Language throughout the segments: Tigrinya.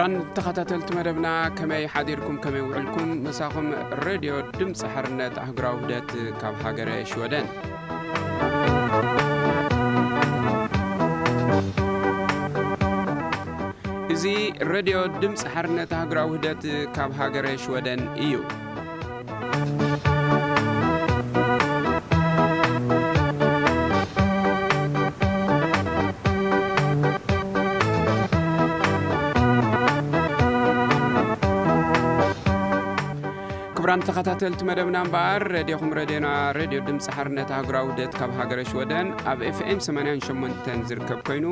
ኣን ተኸታተልቲ መደብና፣ ከመይ ሓዲርኩም፣ ከመይ ውዕልኩም? ምሳኹም ሬድዮ ድምፂ ሓርነት ኣህጉራዊ ውህደት ካብ ሃገረ ሽወደን። እዚ ሬድዮ ድምፂ ሓርነት ኣህጉራዊ ውህደት ካብ ሃገረ ሽወደን እዩ። ክቡራን ተኸታተልቲ መደብና እምበኣር፣ ሬድዮኹም ሬድዮና፣ ሬድዮ ድምፂ ሓርነት ኣህጉራዊ ውህደት ካብ ሃገረ ሽወደን ኣብ ኤፍኤም ሰማንያን ሸሞንተን ዝርከብ ኮይኑ፣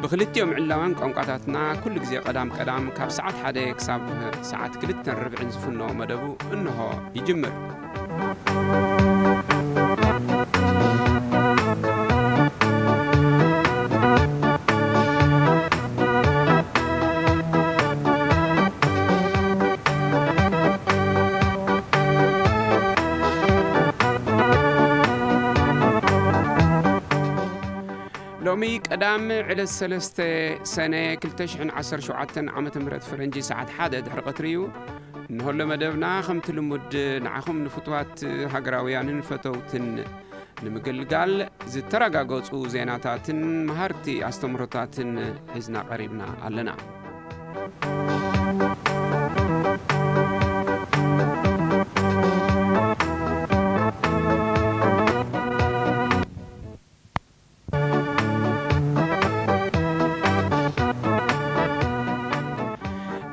ብክልቲኦም ዕላማን ቋንቋታትና ኩሉ ግዜ ቀዳም ቀዳም ካብ ሰዓት ሓደ ክሳብ ሰዓት ክልተን ርብዕን ዝፍኖ መደቡ እንሆ ይጅምር። ሎሚ ቀዳም ዕለት ሰለስተ ሰነ ክልተ ሽሕን ዓሰርተ ሸውዓተን ዓመተ ምህረት ፈረንጂ ሰዓት ሓደ ድሕሪ ቀትሪ እዩ። እንሆሎ መደብና ከምቲ ልሙድ ንዓኹም ንፍትዋት ሃገራውያንን ፈተውትን ንምግልጋል ዝተረጋገጹ ዜናታትን መሃርቲ ኣስተምህሮታትን ሒዝና ቀሪብና ኣለና።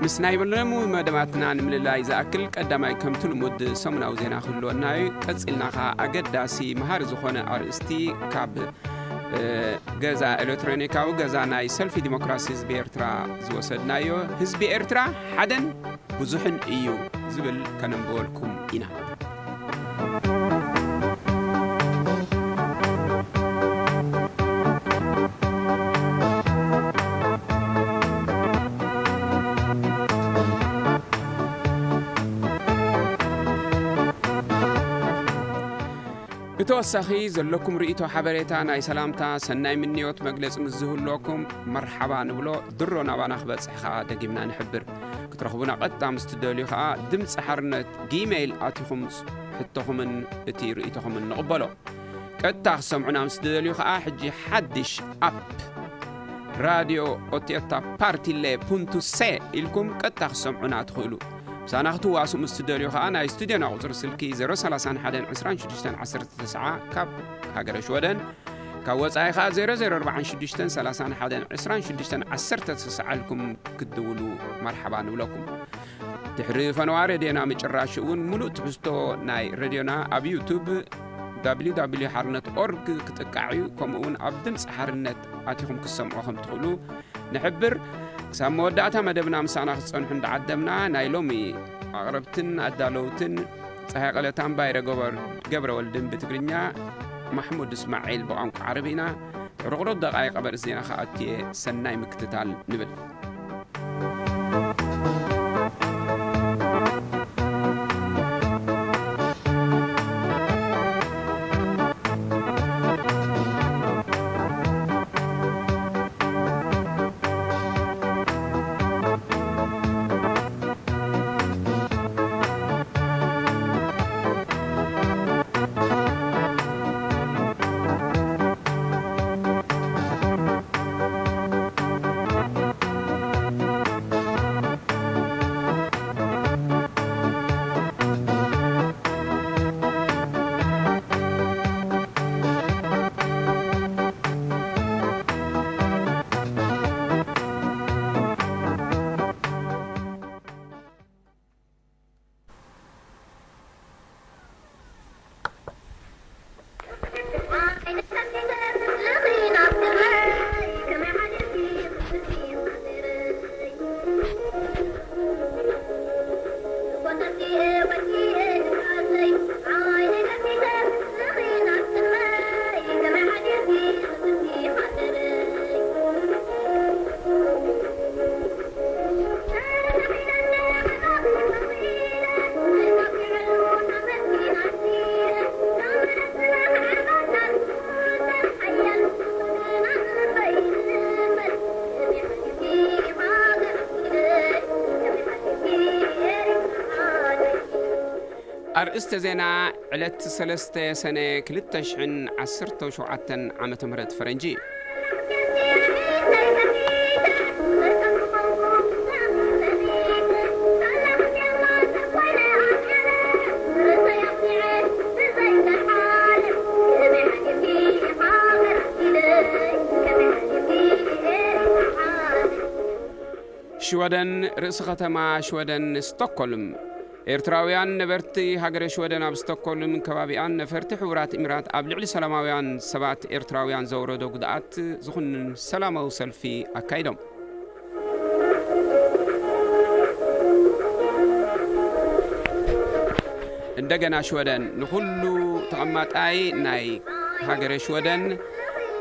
ምስ ናይ ሎሚ መደባትና ንምልላይ ዝኣክል፣ ቀዳማይ ከምቲ ልሙድ ሰሙናዊ ዜና ክህልወና እዩ። ቀጺልና ኸኣ ኣገዳሲ መሃሪ ዝኾነ ኣርእስቲ ካብ፣ እ፣ ገዛ ኤሌክትሮኒካዊ ገዛ ናይ ሰልፊ ዲሞክራሲ ህዝቢ ኤርትራ ዝወሰድናዮ፣ ህዝቢ ኤርትራ ሓደን ብዙሕን እዩ ዝብል ከነንብበልኩም ኢና። ብተወሳኺ ዘለኩም ርእይቶ፣ ሓበሬታ፣ ናይ ሰላምታ፣ ሰናይ ምንዮት መግለጺ ምስ ዝህልወኩም መርሓባ ንብሎ፣ ድሮ ናባና ክበጽሕ ከኣ ደጊምና ንሕብር። ክትረኽቡና ቀጥታ ምስ ትደልዩ ከኣ ድምጺ ሓርነት ጊሜይል ኣቲኹም ሕቶኹምን እቲ ርእይቶኹምን ንቕበሎ። ቀጥታ ክሰምዑና ምስ ትደልዩ ከኣ ሕጂ ሓድሽ ኣፕ ራድዮ ኦቲዮታ ፓርቲሌ ፑንቱ ሴ ኢልኩም ቀጥታ ክሰምዑና ትኽእሉ። ምሳና ክትዋስኡ ምስ ትደልዩ ከኣ ናይ ስቱድዮና ቁጽሪ ስልኪ ዜሮ ሰላሳን ሓደን ዕስራን ሽዱሽተን ዓሰርተ ተስዓ ካብ ሃገረ ሽወደን፣ ካብ ወጻኢ ከኣ ዜሮ ዜሮ ኣርባዓን ሽዱሽተን ሰላሳን ሓደን ዕስራን ሽዱሽተን ዓሰርተ ተስዓ ኢልኩም ክትድውሉ መርሓባ ንብለኩም። ድሕሪ ፈነዋ ሬድዮና ምጭራሽ እውን ምሉእ ትሕዝቶ ናይ ሬድዮና ኣብ ዩቱብ ደብሊው ደብሊው ሓርነት ኦርግ ክጥቃዕ እዩ። ከምኡ እውን ኣብ ድምፂ ሓርነት ኣቲኹም ክትሰምዑ ከም ትኽእሉ ንሕብር። ክሳብ መወዳእታ መደብና ምሳና ክትጸንሑ እንዳዓደምና፣ ናይ ሎሚ ኣቕረብትን ኣዳለውትን ጸሃይ ቀለታን ባይረ ገበር-፣ ገብረ ወልድን ብትግርኛ፣ ማሕሙድ እስማዒል ብቋንቋ ዓረብ ኢና። ሕሩቕሩቕ ደቓይቕ ኣብ ርእሲ ዜና ክኣቱ እየ። ሰናይ ምክትታል ንብል። ኣርእስተ ዜና ዕለት ሰለስተ ሰነ ክልተ ሽሕን ዓሰርተ ሸውዓተን ዓመተ ምህረት ፈረንጂ። ሽወደን፣ ርእሲ ከተማ ሽወደን ስቶክሆልም። ኤርትራውያን ነበርቲ ሃገረ ሽወደን ኣብ ስቶክሆልም ከባቢኣን ነፈርቲ ሕቡራት ኢሚራት ኣብ ልዕሊ ሰላማውያን ሰባት ኤርትራውያን ዘውረዶ ጉድኣት ዝኹንን ሰላማዊ ሰልፊ ኣካይዶም። እንደገና ሽወደን፣ ንኹሉ ተቐማጣይ ናይ ሃገረ ሽወደን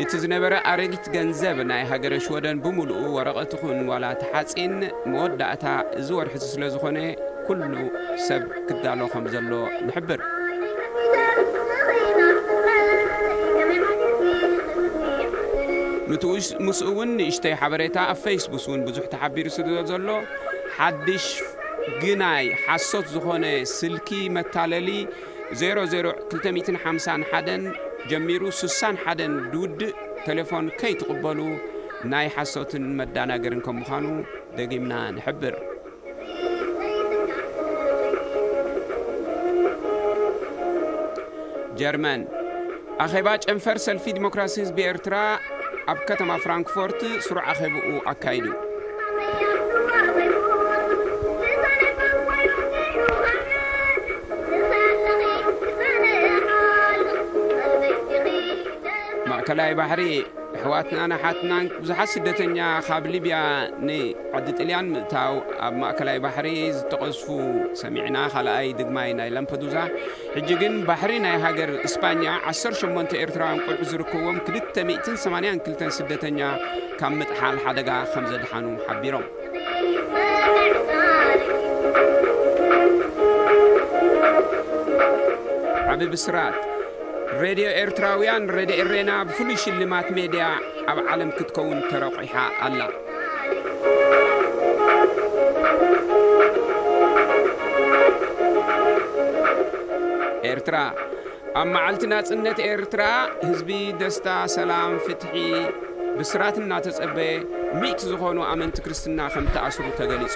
እቲ ዝነበረ ኣረጊት ገንዘብ ናይ ሃገረ ሽወደን ብምሉኡ፣ ወረቐት ይኹን ዋላ ተሓጺን፣ መወዳእታ እዚ ወርሒ እዚ ስለ ዝኾነ ኩሉ ሰብ ክዳሎ ከም ዘሎ ንሕብር። ምትኡ-፣ ምስኡ እውን ንእሽተይ ሓበሬታ ኣብ ፌስቡክ እውን ብዙሕ ተሓቢሩ ስለ ዘሎ፣ ሓድሽ ግናይ ሓሶት ዝኾነ ስልኪ መታለሊ ዜሮ ዜሮ ክልተ ሚእትን ሓምሳን ሓደን ጀሚሩ ስሳን ሓደን ዝውድእ ቴሌፎን ከይትቕበሉ፣ ናይ ሓሶትን መዳናገርን ከም ምዃኑ ደጊምና ንሕብር። ጀርመን፣ ኣኼባ ጨንፈር ሰልፊ ዲሞክራሲ ህዝቢ ኤርትራ ኣብ ከተማ ፍራንክፎርት ስሩዕ ኣኼብኡ ኣካይዱ። ማእከላይ ባሕሪ፣ ኣሕዋትናን ኣሓትናን ብዙሓት ስደተኛ ካብ ሊብያ ንዓዲ ጥልያን ምእታው፣ ኣብ ማእከላይ ባሕሪ ዝተቐዝፉ ሰሚዕና። ካልኣይ ድግማይ ናይ ላምፐዱዛ። ሕጂ ግን ባሕሪ ናይ ሃገር እስጳኛ ዓሰርተ ሸሞንተ ኤርትራውያን ቆልዑ ዝርከብዎም ክልተ ሚእትን ሰማንያን ክልተን ስደተኛ ካብ ምጥሓል ሓደጋ ከም ዘድሓኑ ሓቢሮም። ዓቢ ብስራት። ሬድዮ ኤርትራውያን፣ ሬድዮ ኤሬና፣ ብፍሉይ ሽልማት ሜድያ ኣብ ዓለም ክትከውን ተረቑሓ ኣላ። ኤርትራ፣ ኣብ መዓልቲ ናጽነት ኤርትራ፣ ህዝቢ ደስታ፣ ሰላም፣ ፍትሒ፣ ብስራት እናተጸበየ፣ ሚእቲ ዝኾኑ ኣመንቲ ክርስትና ከም ተኣስሩ ተገሊጹ።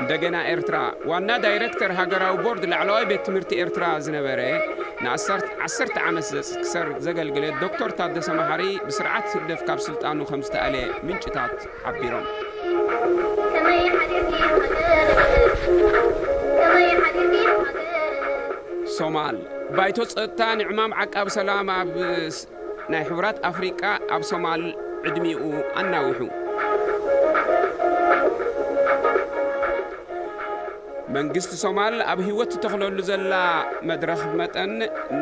እንደገና ኤርትራ፣ ዋና ዳይሬክተር ሃገራዊ ቦርድ ላዕለዋይ ቤት ትምህርቲ ኤርትራ ዝነበረ፣ ንዓሰርተ ዓመት ዘ-፣ ክሰር-፣ ዘገልገለ ዶክተር ታደሰ መሓሪ፣ ብስርዓት ህግደፍ ካብ ስልጣኑ ከም ዝተኣለ ምንጭታት ሓቢሮም። ሶማል፣ ባይቶ ጸጥታ ንዕማም ዓቃቢ ሰላም ኣብ ስ-፣ ናይ ሕቡራት ኣፍሪቃ ኣብ ሶማል ዕድሚኡ ኣናዊሑ። መንግስቲ ሶማል ኣብ ህይወት ትተኽለሉ ዘላ መድረኽ መጠን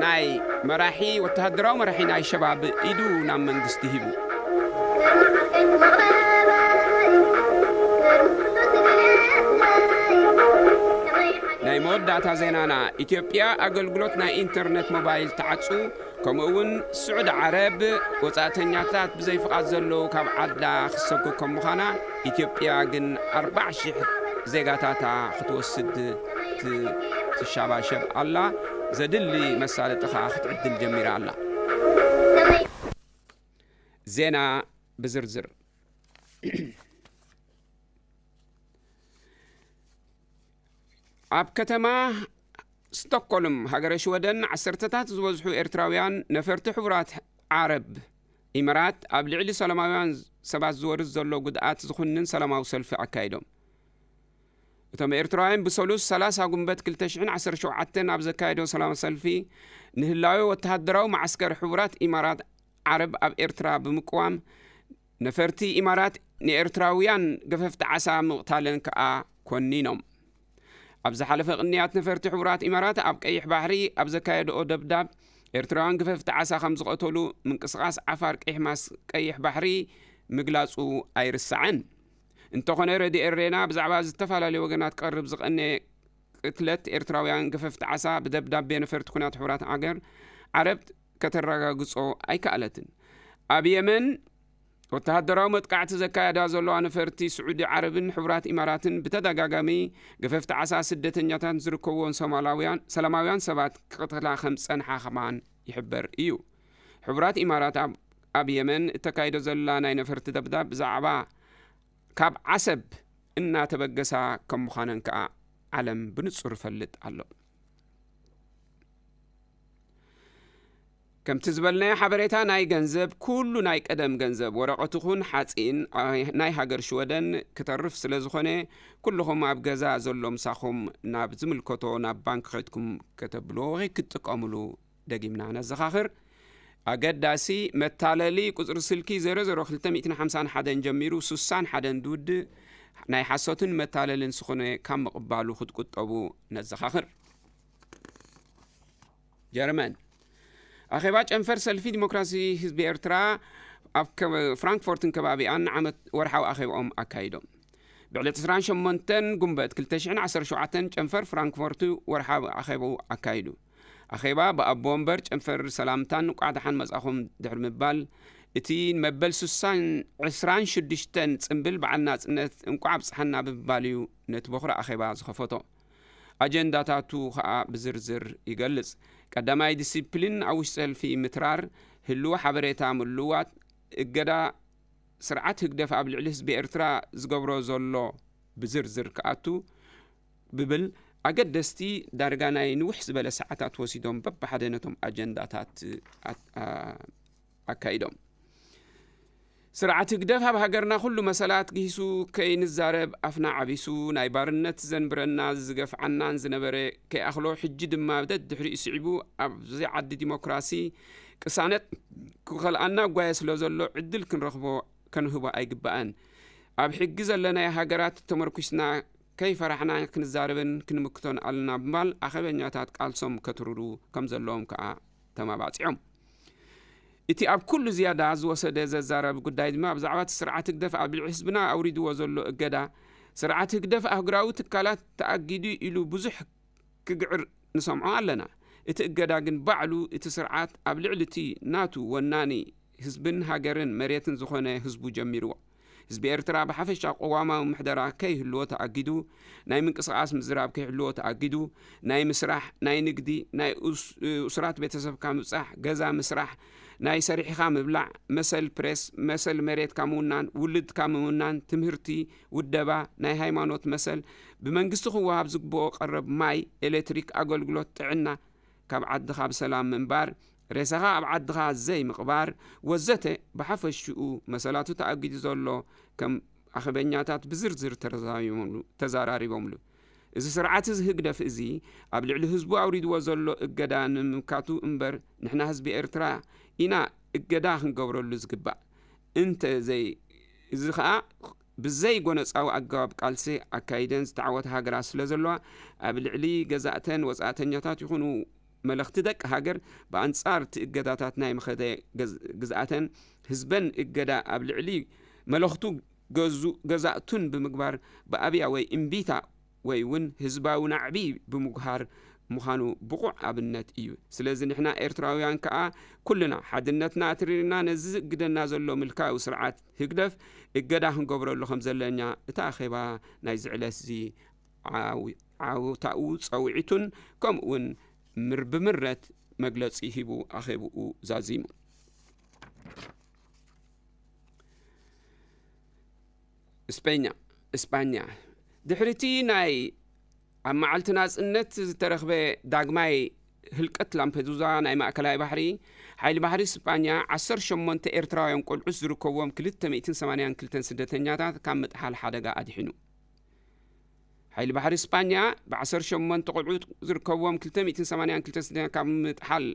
ናይ መራሒ፣ ወተሃደራዊ መራሒ ናይ ሸባብ ኢዱ ናብ መንግስቲ ሂቡ። ናይ መወዳእታ ዜናና፣ ኢትዮጵያ ኣገልግሎት ናይ ኢንተርነት ሞባይል ትዓጹ፣ ከምኡ እውን ስዑዲ ዓረብ ወጻእተኛታት ብዘይ ፍቓድ ዘለዉ ካብ ዓዳ ክሰጉ ከም ምዃና፣ ኢትዮጵያ ግን ኣርባዓ ሺሕ ዜጋታታ ክትወስድ ት-፣ ትሻባሸብ ኣላ። ዘድሊ መሳለጢ ኸኣ ክትዕድል ጀሚራ ኣላ። ዜና ብዝርዝር። ኣብ ከተማ ስቶክሆልም ሃገረ ሽወደን ዓሰርተታት ዝበዝሑ ኤርትራውያን ነፈርቲ ሕቡራት ዓረብ ኢመራት ኣብ ልዕሊ ሰላማውያን ሰባት ዝወርድ ዘሎ ጉድኣት ዝኹንን ሰላማዊ ሰልፊ ኣካይዶም። እቶም ኤርትራውያን ብሰሉስ ሰላሳ ጉንበት ክልተ ሽሕን ዓሰርተ ሸውዓተን ኣብ ዘካየዶ ሰላማዊ ሰልፊ፣ ንህላዌ ወተሃደራዊ መዓስከር ሕቡራት ኢማራት ዓረብ ኣብ ኤርትራ ብምቅዋም፣ ነፈርቲ ኢማራት ንኤርትራውያን ገፈፍቲ ዓሳ ምቕታለን ከኣ ኮኒኖም። ኣብ ዝሓለፈ ቅንያት፣ ነፈርቲ ሕቡራት ኢማራት ኣብ ቀይሕ ባሕሪ ኣብ ዘካየድኦ ደብዳብ፣ ኤርትራውያን ገፈፍቲ ዓሳ ከም ዝቐተሉ ምንቅስቓስ ዓፋር ቀይሕ ማስ-፣ ቀይሕ ባሕሪ ምግላጹ ኣይርሳዕን። እንተኾነ፣ ረድዮ ኤሬና ብዛዕባ ዝተፈላለዩ ወገናት ክቐርብ ዝቐነየ ቅትለት ኤርትራውያን ገፈፍቲ ዓሳ ብደብዳቤ ነፈርቲ ኩናት ሕቡራት ኣገር ዓረብ ከተረጋግጾ ኣይከኣለትን። ኣብ የመን ወተሃደራዊ መጥቃዕቲ ዘካየዳ ዘለዋ ነፈርቲ ስዑዲ ዓረብን ሕቡራት ኢማራትን ብተደጋጋሚ ገፈፍቲ ዓሳ ስደተኛታት ዝርከብዎም ሶማላውያን፣ ሰላማውያን ሰባት ክቕትላ ከም ዝጸንሓ ከማን ይሕበር እዩ። ሕቡራት ኢማራት ኣብ፣ ኣብ የመን እተካይዶ ዘላ ናይ ነፈርቲ ደብዳብ ብዛዕባ ካብ ዓሰብ እናተበገሳ ከም ምዃነን ከኣ ዓለም ብንጹር ይፈልጥ ኣሎ። ከምቲ ዝበልናዮ ሓበሬታ ናይ ገንዘብ፣ ኩሉ ናይ ቀደም ገንዘብ፣ ወረቐት ይኹን ሓጺን፣ ኣይ-፣ ናይ ሃገር ሽወደን ክተርፍ ስለ ዝኾነ፣ ኩልኹም ኣብ ገዛ ዘሎ ምሳኹም ናብ ዝምልከቶ ናብ ባንክ ኸድኩም ከተብልዎ ወይ ክትጥቀምሉ ደጊምና ነዘኻኽር። ኣገዳሲ መታለሊ ቁጽሪ ስልኪ ዜሮ ዜሮ ክልተ ሚእትን ሓምሳን ሓደን ጀሚሩ ስሳን ሓደን ዝውድእ ናይ ሓሶትን መታለልን ዝኾነ ካብ ምቕባሉ ክትቁጠቡ ነዘኻኽር። ጀርመን። ኣኼባ ጨንፈር ሰልፊ ዲሞክራሲ ህዝቢ ኤርትራ ኣብ ከ-፣ ፍራንክፎርትን ከባቢኣን ዓመት ወርሓዊ ኣኼባኦም ኣካይዶም። ብዕለት ዕስራን ሸሞንተን ጉንበት ክልተ ሽሕን ዓሰርተ ሸውዓተን ጨንፈር ፍራንክፎርት ወርሓዊ ኣኼባኡ ኣካይዱ። ኣኼባ ብኣቦ ወንበር ጨንፈር ሰላምታን እንቋዕ ደሓን መጻኹም ድሕሪ ምባል፣ እቲ መበል ስሳን ዕስራን ሽዱሽተን ጽምብል በዓል ናጽነት እንቋዕ ኣብጽሓና ብምባል እዩ ነቲ በኹሪ ኣኼባ ዝኸፈቶ። ኣጀንዳታቱ ኸኣ ብዝርዝር ይገልጽ። ቀዳማይ፣ ዲሲፕሊን ኣብ ውሽጢ ሰልፊ ምትራር፣ ህልዊ ሓበሬታ ምልዋጥ፣ እገዳ ስርዓት ህግደፍ ኣብ ልዕሊ ህዝቢ ኤርትራ ዝገብሮ ዘሎ ብዝርዝር ክኣቱ ብብል ኣገደስቲ ዳርጋ ናይ ንውሕ ዝበለ ሰዓታት ወሲዶም በብሓደ ነቶም ኣጀንዳታት ኣት-፣ ኣ-፣ ኣካይዶም። ስርዓት ህግደፍ ኣብ ሃገርና ኩሉ መሰላት ግሂሱ ከይንዛረብ ኣፍና ዓቢሱ ናይ ባርነት ዘንብረና ዝገፍዓናን ዝነበረ ከይኣኽሎ ሕጂ ድማ ደድሕሪኡ ስዒቡ ኣብዚ ዓዲ ዲሞክራሲ ቅሳነት ክኸልኣና ጓየ ስለ ዘሎ ዕድል ክንረኽቦ ከንህቦ ኣይግባእን። ኣብ ሕጊ ዘለናዮ ሃገራት ተመርኩስና ከይፈራሕና ክንዛረብን ክንምክቶን ኣለና ብምባል ኣኼበኛታት ቃልሶም ከትርሩ ከም ዘለዎም ከኣ ተማባጺዖም። እቲ ኣብ ኩሉ ዝያዳ ዝወሰደ ዘዛረቢ ጉዳይ ድማ ብዛዕባ እቲ ስርዓት ህግደፍ ኣብ ልዕሊ ህዝብና ኣውሪድዎ ዘሎ እገዳ፣ ስርዓት ህግደፍ ኣህጉራዊ ትካላት ተኣጊዱ ኢሉ ብዙሕ ክግዕር ንሰምዖ ኣለና። እቲ እገዳ ግን ባዕሉ እቲ ስርዓት ኣብ ልዕሊ እቲ ናቱ ወናኒ ህዝብን ሃገርን መሬትን ዝኾነ ህዝቡ ጀሚርዎ። ህዝቢ ኤርትራ ብሓፈሻ ቅዋማዊ ምሕደራ ከይህልዎ ተኣጊዱ፣ ናይ ምንቅስቓስ ምዝራብ ከይህልዎ ተኣጊዱ፣ ናይ ምስራሕ፣ ናይ ንግዲ፣ ናይ ኡስ-፣ እሱራት ቤተሰብካ ምብጻሕ፣ ገዛ ምስራሕ፣ ናይ ሰሪሕኻ ምብላዕ፣ መሰል ፕሬስ፣ መሰል መሬትካ ምውናን፣ ውልድካ ምውናን፣ ትምህርቲ፣ ውደባ፣ ናይ ሃይማኖት መሰል፣ ብመንግስቲ ክወሃብ ዝግብኦ ቀረብ ማይ፣ ኤሌክትሪክ ኣገልግሎት፣ ጥዕና፣ ካብ ዓድኻ ብሰላም ምንባር፣ ሬሳኻ ኣብ ዓድኻ ዘይምቕባር ወዘተ ብሓፈሽኡ መሰላቱ ተኣጊዱ ዘሎ ከም ኣኼበኛታት ብዝርዝር ተዛሪቦምሉ-፣ ተዘራሪቦምሉ። እዚ ስርዓት እዚ ህግደፍ እዚ ኣብ ልዕሊ ህዝቡ ኣውሪድዎ ዘሎ እገዳ ንምምካቱ እምበር ንሕና ህዝቢ ኤርትራ ኢና እገዳ ክንገብረሉ ዝግባእ። እንተ ዘይ-፣ እዚ ኸኣ ብዘይ ጎነጻዊ ኣገባብ ቃልሲ ኣካይደን ዝተዓወታ ሃገራት ስለ ዘለዋ፣ ኣብ ልዕሊ ገዛእተን ወጻእተኛታት ይኹኑ መለኽቲ ደቂ ሃገር ብኣንጻር እቲ እገዳታት ናይ መኸተ ገዝ-፣ ግዝኣተን ህዝበን እገዳ ኣብ ልዕሊ መለኽቱ ገዙ-፣ ገዛእቱን ብምግባር ብኣብያ ወይ እምቢታ ወይ እውን ህዝባዊ ናዕቢ ብምጉሃር ምዃኑ ብቑዕ ኣብነት እዩ። ስለዚ ንሕና ኤርትራውያን ከኣ ኩልና ሓድነትና ኣትሪርና ነዚ ዝእግደና ዘሎ ምልካዊ ስርዓት ህግደፍ እገዳ ክንገብረሉ ከም ዘለና እቲ ኣኼባ ናይዚ ዕለት እዚ ዓው-፣ ዓውታኡ ጸዊዒቱን ከምኡ እውን ምር-፣ ብምረት መግለጺ ሂቡ ኣኼብኡ ዛዚሙ። እስፔኛ፣ እስጳኛ፣ ድሕሪ እቲ ናይ ኣብ መዓልቲ ናጽነት ዝተረኽበ ዳግማይ ህልቀት ላምፔዱዛ ናይ ማእከላይ ባሕሪ፣ ሓይሊ ባሕሪ እስጳኛ ዓሰርተ ሸሞንተ ኤርትራውያን ቆልዑት ዝርከብዎም ክልተ ሚእትን ሰማንያን ክልተን ስደተኛታት ካብ ምጥሓል ሓደጋ ኣድሒኑ። ሓይሊ ባሕሪ እስጳኛ ብ ዓሰርተ ሸሞንተ ቆልዑት ዝርከብዎም ክልተ ሚእትን ሰማንያን ክልተን ስደተኛታት ካብ ምጥሓል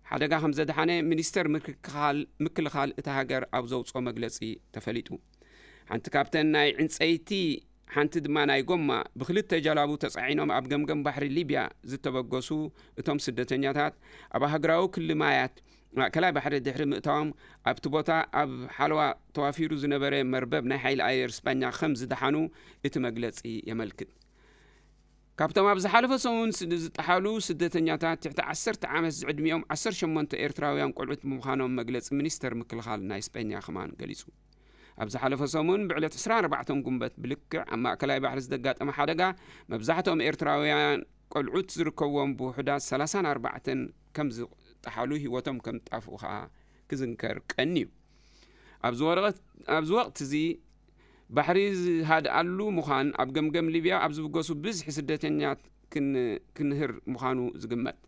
ሓደጋ ከም ዘድሓነ ሚኒስተር ምክልኻል፣ ምክልኻል እታ ሃገር ኣብ ዘውጽኦ መግለጺ ተፈሊጡ። ሓንቲ ካብተን ናይ ዕንጸይቲ፣ ሓንቲ ድማ ናይ ጎማ ብክልተ ጀላቡ ተጻዒኖም ኣብ ገምገም ባሕሪ ሊብያ ዝተበገሱ እቶም ስደተኛታት ኣብ ሃገራዊ ክሊ ማያት ማእከላይ ባሕሪ ድሕሪ ምእታዎም ኣብቲ ቦታ ኣብ ሓለዋ ተዋፊሩ ዝነበረ መርበብ ናይ ሓይሊ ኣየር ስጳኛ ከም ዝደሓኑ እቲ መግለጺ የመልክት። ካብቶም ኣብ ዝሓለፈ ሰሙን ስድ-፣ ዝጠሓሉ ስደተኛታት ትሕቲ ዓሰርተ ዓመት ዝዕድሚኦም ዓሰርተ ሸሞንተ ኤርትራውያን ቆልዑት ብምዃኖም መግለጺ ሚኒስተር ምክልኻል ናይ ስጳኛ ከማን ገሊጹ። ኣብ ዝሓለፈ ሰሙን ብዕለት ዕስራን ኣርባዕተን ጉንበት ብልክዕ ኣብ ማእከላይ ባሕሪ ዝተጋጠመ ሓደጋ መብዛሕትኦም ኤርትራውያን ቆልዑት ዝርከብዎም ብውሑዳት ሰላሳን ኣርባዕተን ከም ዝጠሓሉ ህይወቶም ከም ዝጣፍኡ ከኣ ክዝንከር ቀንዩ። ኣብዚ ወረቐት-፣ ኣብዚ ወቕቲ እዚ ባሕሪ ዝሃድኣሉ ምዃን ኣብ ገምገም ሊብያ ኣብ ዝብገሱ ብዝሒ ስደተኛት ክን-፣ ክንህር ምዃኑ ዝግመት።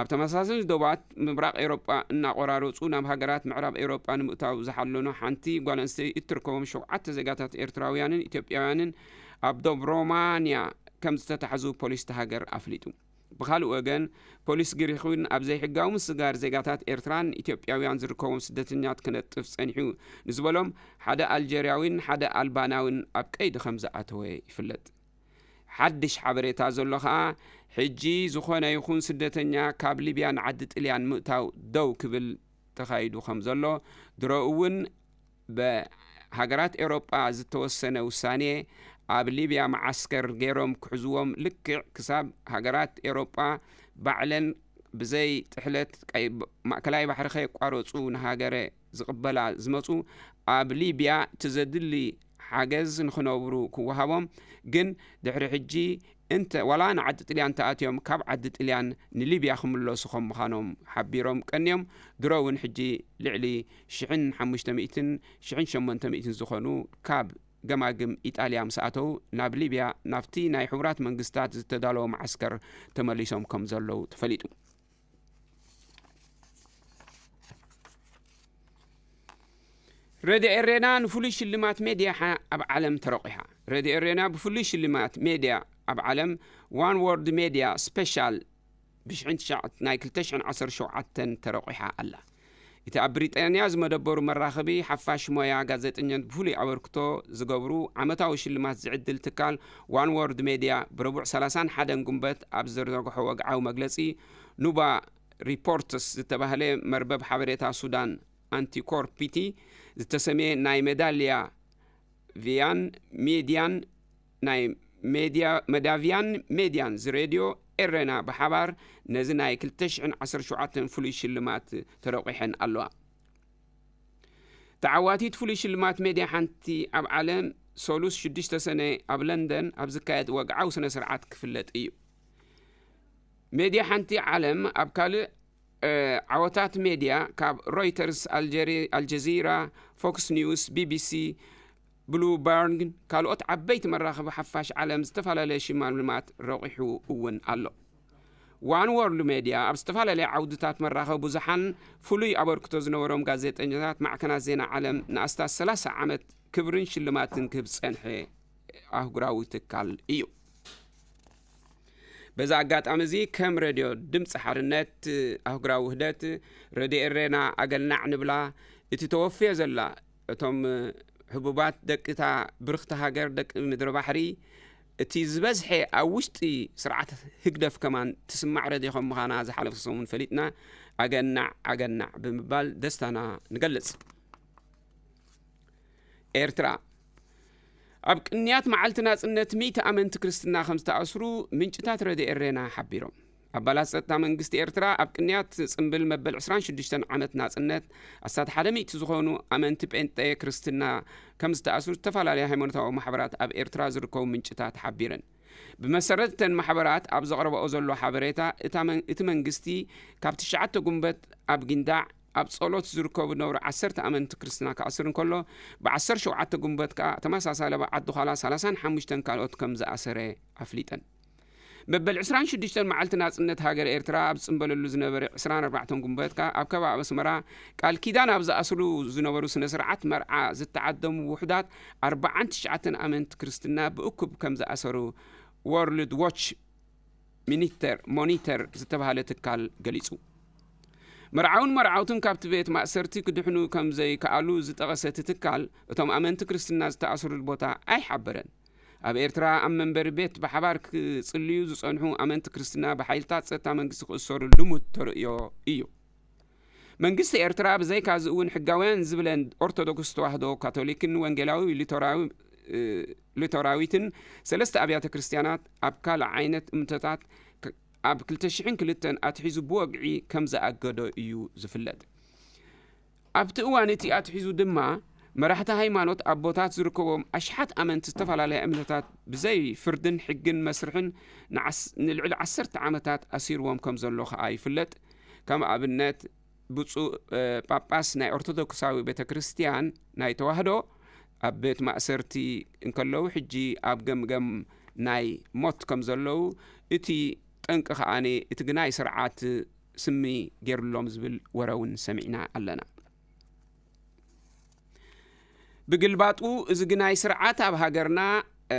ኣብ ተመሳሳሊ ዶባት ምብራቕ ኤውሮጳ እናቖራረጹ ናብ ሃገራት ምዕራብ ኤውሮጳ ንምእታው ዝሓለኑ ሓንቲ ጓል ኣንስተይቲ እትርከቦም ሸውዓተ ዜጋታት ኤርትራውያንን ኢትዮጵያውያንን ኣብ ዶብ ሮማንያ ከም ዝተታሕዙ ፖሊስ እታ ሃገር ኣፍሊጡ። ብኻልእ ወገን፣ ፖሊስ ግሪኽ እውን ኣብ ዘይሕጋዊ ምስጋር ዜጋታት ኤርትራን ኢትዮጵያውያን ዝርከቦም ስደተኛት ክነጥፍ ጸኒሑ ንዝበሎም ሓደ ኣልጀርያዊን ሓደ ኣልባናዊን ኣብ ቀይዲ ከም ዝኣተወ ይፍለጥ። ሓድሽ ሓበሬታ ዘሎ ኸኣ፣ ሕጂ ዝኾነ ይኹን ስደተኛ ካብ ሊብያ ንዓዲ ጥልያን ምእታው ደው ክብል ተኻይዱ ከም ዘሎ፣ ድሮ እውን ብሃገራት ኤውሮጳ ዝተወሰነ ውሳኔ ኣብ ሊብያ መዓስከር ገይሮም ክሕዝዎም ልክዕ ክሳብ ሃገራት ኤውሮጳ ባዕለን ብዘይ ጥሕለት ቀይ ብ-፣ ማእከላይ ባሕሪ ከየቋረጹ ንሃገረ ዝቕበላ ዝመጹ ኣብ ሊብያ እቲ ዘድሊ ሓገዝ ንኽነብሩ ክወሃቦም፣ ግን ድሕሪ ሕጂ እንተ ዋላ ንዓዲ ጥልያን ተኣትዮም ካብ ዓዲ ጥልያን ንሊብያ ክምለሱ ከም ምዃኖም ሓቢሮም ቀንዮም። ድሮ እውን ሕጂ ልዕሊ ሽሕን ሓሙሽተ ሚእትን ሽሕን ሸሞንተ ሚእትን ዝኾኑ ካብ ገማግም ኢጣልያ ምስ ኣተው ናብ ሊብያ ናብቲ ናይ ሕቡራት መንግስታት ዝተዳለወ መዓስከር ተመሊሶም ከም ዘለዉ ተፈሊጡ። ሬድዮ ኤሬና ንፍሉይ ሽልማት ሜድያ ሓ-፣ ኣብ ዓለም ተረቂሓ። ሬድዮ ኤሬና ብፍሉይ ሽልማት ሜድያ ኣብ ዓለም ዋን ወርልድ ሜድያ ስፔሻል ብሽሕን ትሽዓት-፣ ናይ ክልተ ሽሕን ዓሰርተ ሸውዓተን ተረቂሓ ኣላ። እቲ ኣብ ብሪጣንያ ዝመደበሩ መራኸቢ ሓፋሽ ሞያ ጋዜጠኛት ብፍሉይ ኣበርክቶ ዝገብሩ ዓመታዊ ሽልማት ዝዕድል ትካል ዋን ወርልድ ሜድያ ብረቡዕ ሰላሳን ሓደን ጉንበት ኣብ ዝዘርግሖ ወግዓዊ መግለጺ፣ ኑባ ሪፖርትስ ዝተባህለ መርበብ ሓበሬታ ሱዳን ኣንቲኮር ፒቲ ዝተሰምየ ናይ ሜዳልያ ቪያን ሜድያን ናይ ሜድያ፣ መዳቪያን ሜድያን ዝሬድዮ ኤረና ብሓባር ነዚ ናይ ክልተ ሽሕን ዓሰርተ ሸውዓተን ፍሉይ ሽልማት ተረቂሐን ኣለዋ። ተዓዋቲት ፍሉይ ሽልማት ሜድያ ሓንቲ ኣብ ዓለም ሰሉስ ሽዱሽተ ሰነ ኣብ ለንደን ኣብ ዝካየድ ወግዓዊ ስነ ስርዓት ክፍለጥ እዩ። ሜድያ ሓንቲ ዓለም ኣብ ካልእ እ፣ ዓወታት ሜድያ ካብ ሮይተርስ፣ ኣልጀሪ-፣ ኣልጀዚራ፣ ፎክስ ኒውስ፣ ቢቢሲ፣ ብሉምበርግን ካልኦት ዓበይቲ መራኸቢ ሓፋሽ ዓለም ዝተፈላለየ ሽልማት ረቑሑ እውን ኣሎ። ዋን ወርልድ ሜድያ ኣብ ዝተፈላለየ ዓውድታት መራኸቢ ብዙሓን ፍሉይ ኣበርክቶ ዝነበሮም ጋዜጠኛታት ማዕከናት ዜና ዓለም ንኣስታት ሰላሳ ዓመት ክብርን ሽልማትን ክህብ ዝጸንሐ ኣህጉራዊ ትካል እዩ። በዚ ኣጋጣሚ እዚ ከም ሬድዮ ድምፂ ሓርነት ኣህጉራዊ ውህደት፣ ሬድዮ ኤሬና ኣገልናዕ ንብላ። እቲ ተወፍዮ ዘላ እቶም ሕቡባት ደቂ እታ ብርኽቲ ሃገር ደቂ ምድሪ ባሕሪ፣ እቲ ዝበዝሐ ኣብ ውሽጢ ስርዓት ህግደፍ ከማን ትስማዕ ሬድዮ ከም ምዃና ዝሓለፈ ሰሙን ፈሊጥና፣ ኣገናዕ ኣገናዕ ብምባል ደስታና ንገልጽ። ኤርትራ። ኣብ ቅንያት መዓልቲ ናጽነት ሚእቲ ኣመንቲ ክርስትና ከም ዝተኣስሩ ምንጭታት ረድዮ ኤሬና ሓቢሮም። ኣባላት ጸጥታ መንግስቲ ኤርትራ ኣብ ቅንያት ጽምብል መበል ዕስራን ሽዱሽተን ዓመት ናጽነት ኣስታት ሓደ ሚእቲ ዝኾኑ ኣመንቲ ጴንጤ ክርስትና ከም ዝተኣስሩ ዝተፈላለዩ ሃይማኖታዊ ማሕበራት ኣብ ኤርትራ ዝርከቡ ምንጭታት ሓቢረን። ብመሰረት እተን ማሕበራት ኣብ ዘቕረበኦ ዘሎ ሓበሬታ፣ እታ መን-፣ እቲ መንግስቲ ካብ ትሽዓተ ጉንበት ኣብ ጊንዳዕ ኣብ ጸሎት ዝርከቡ ዝነበሩ ዓሰርተ ኣመንቲ ክርስትና ክኣስር እንከሎ፣ ብዓሰርተ ሸውዓተ ጉንበት ከኣ ተመሳሳሊ ኣብ ዓዲ ዃላ ሰላሳን ሓሙሽተን ካልኦት ከም ዝኣሰረ ኣፍሊጠን። መበል ዕስራን ሽዱሽተን መዓልቲ ናጽነት ሃገር ኤርትራ ኣብ ዝጽንበለሉ ዝነበረ ዕስራን ኣርባዕተን ጉንበት ከኣ ኣብ ከባቢ ኣስመራ ቃል ኪዳን ኣብ ዝኣስሩ ዝነበሩ ስነ ስርዓት መርዓ ዝተዓደሙ ውሑዳት ኣርባዓን ትሽዓተን ኣመንቲ ክርስትና ብእኩብ ከም ዝኣሰሩ ወርልድ ዎች ሚኒተር፣ ሞኒተር ዝተባህለ ትካል ገሊጹ። መርዓውን መርዓውትን ካብቲ ቤት ማእሰርቲ ክድሕኑ ከም ዘይከኣሉ ዝጠቐሰ እቲ ትካል፣ እቶም ኣመንቲ ክርስትና ዝተኣስሩሉ ቦታ ኣይሓበረን። ኣብ ኤርትራ ኣብ መንበሪ ቤት ብሓባር ክጽልዩ ዝጸንሑ ኣመንቲ ክርስትና ብሓይልታት ጸጥታ መንግስቲ ክእሰሩ ልሙድ ተርእዮ እዩ። መንግስቲ ኤርትራ ብዘይካዚ እውን ሕጋውያን ዝብለን ኦርቶዶክስ ተዋህዶ፣ ካቶሊክን ወንጌላዊ ሉተራዊ እ፣ ሉተራዊትን ሰለስተ ኣብያተ ክርስቲያናት ኣብ ካልእ ዓይነት እምነታት ክ-፣ ኣብ ክልተ ሽሕን ክልተን ኣትሒዙ ብወግዒ ከም ዝኣገዶ እዩ ዝፍለጥ። ኣብቲ እዋን እቲ ኣትሒዙ ድማ፣ መራሕቲ ሃይማኖት ኣቦታት ዝርከቦም ኣሽሓት ኣመንቲ ዝተፈላለያ እምነታት ብዘይ ፍርድን ሕግን መስርሕን ንዓስ-፣ ንልዕሊ ዓሰርተ ዓመታት ኣሲርዎም ከም ዘሎ ከኣ ይፍለጥ። ከም ኣብነት፣ ብፁዕ፣ እ፣ ጳጳስ ናይ ኦርቶዶክሳዊ ቤተ ክርስቲያን ናይ ተዋህዶ ኣብ ቤት ማእሰርቲ እንከለዉ፣ ሕጂ ኣብ ገምገም ናይ ሞት ከም ዘለዉ፣ እቲ ጠንቂ ከኣ እቲ ግናይ ስርዓት ስሚ ገይሩሎም ዝብል ወረ እውን ሰሚዕና ኣለና። ብግልባጡ፣ እዚ ግናይ ስርዓት ኣብ ሃገርና፣ እ፣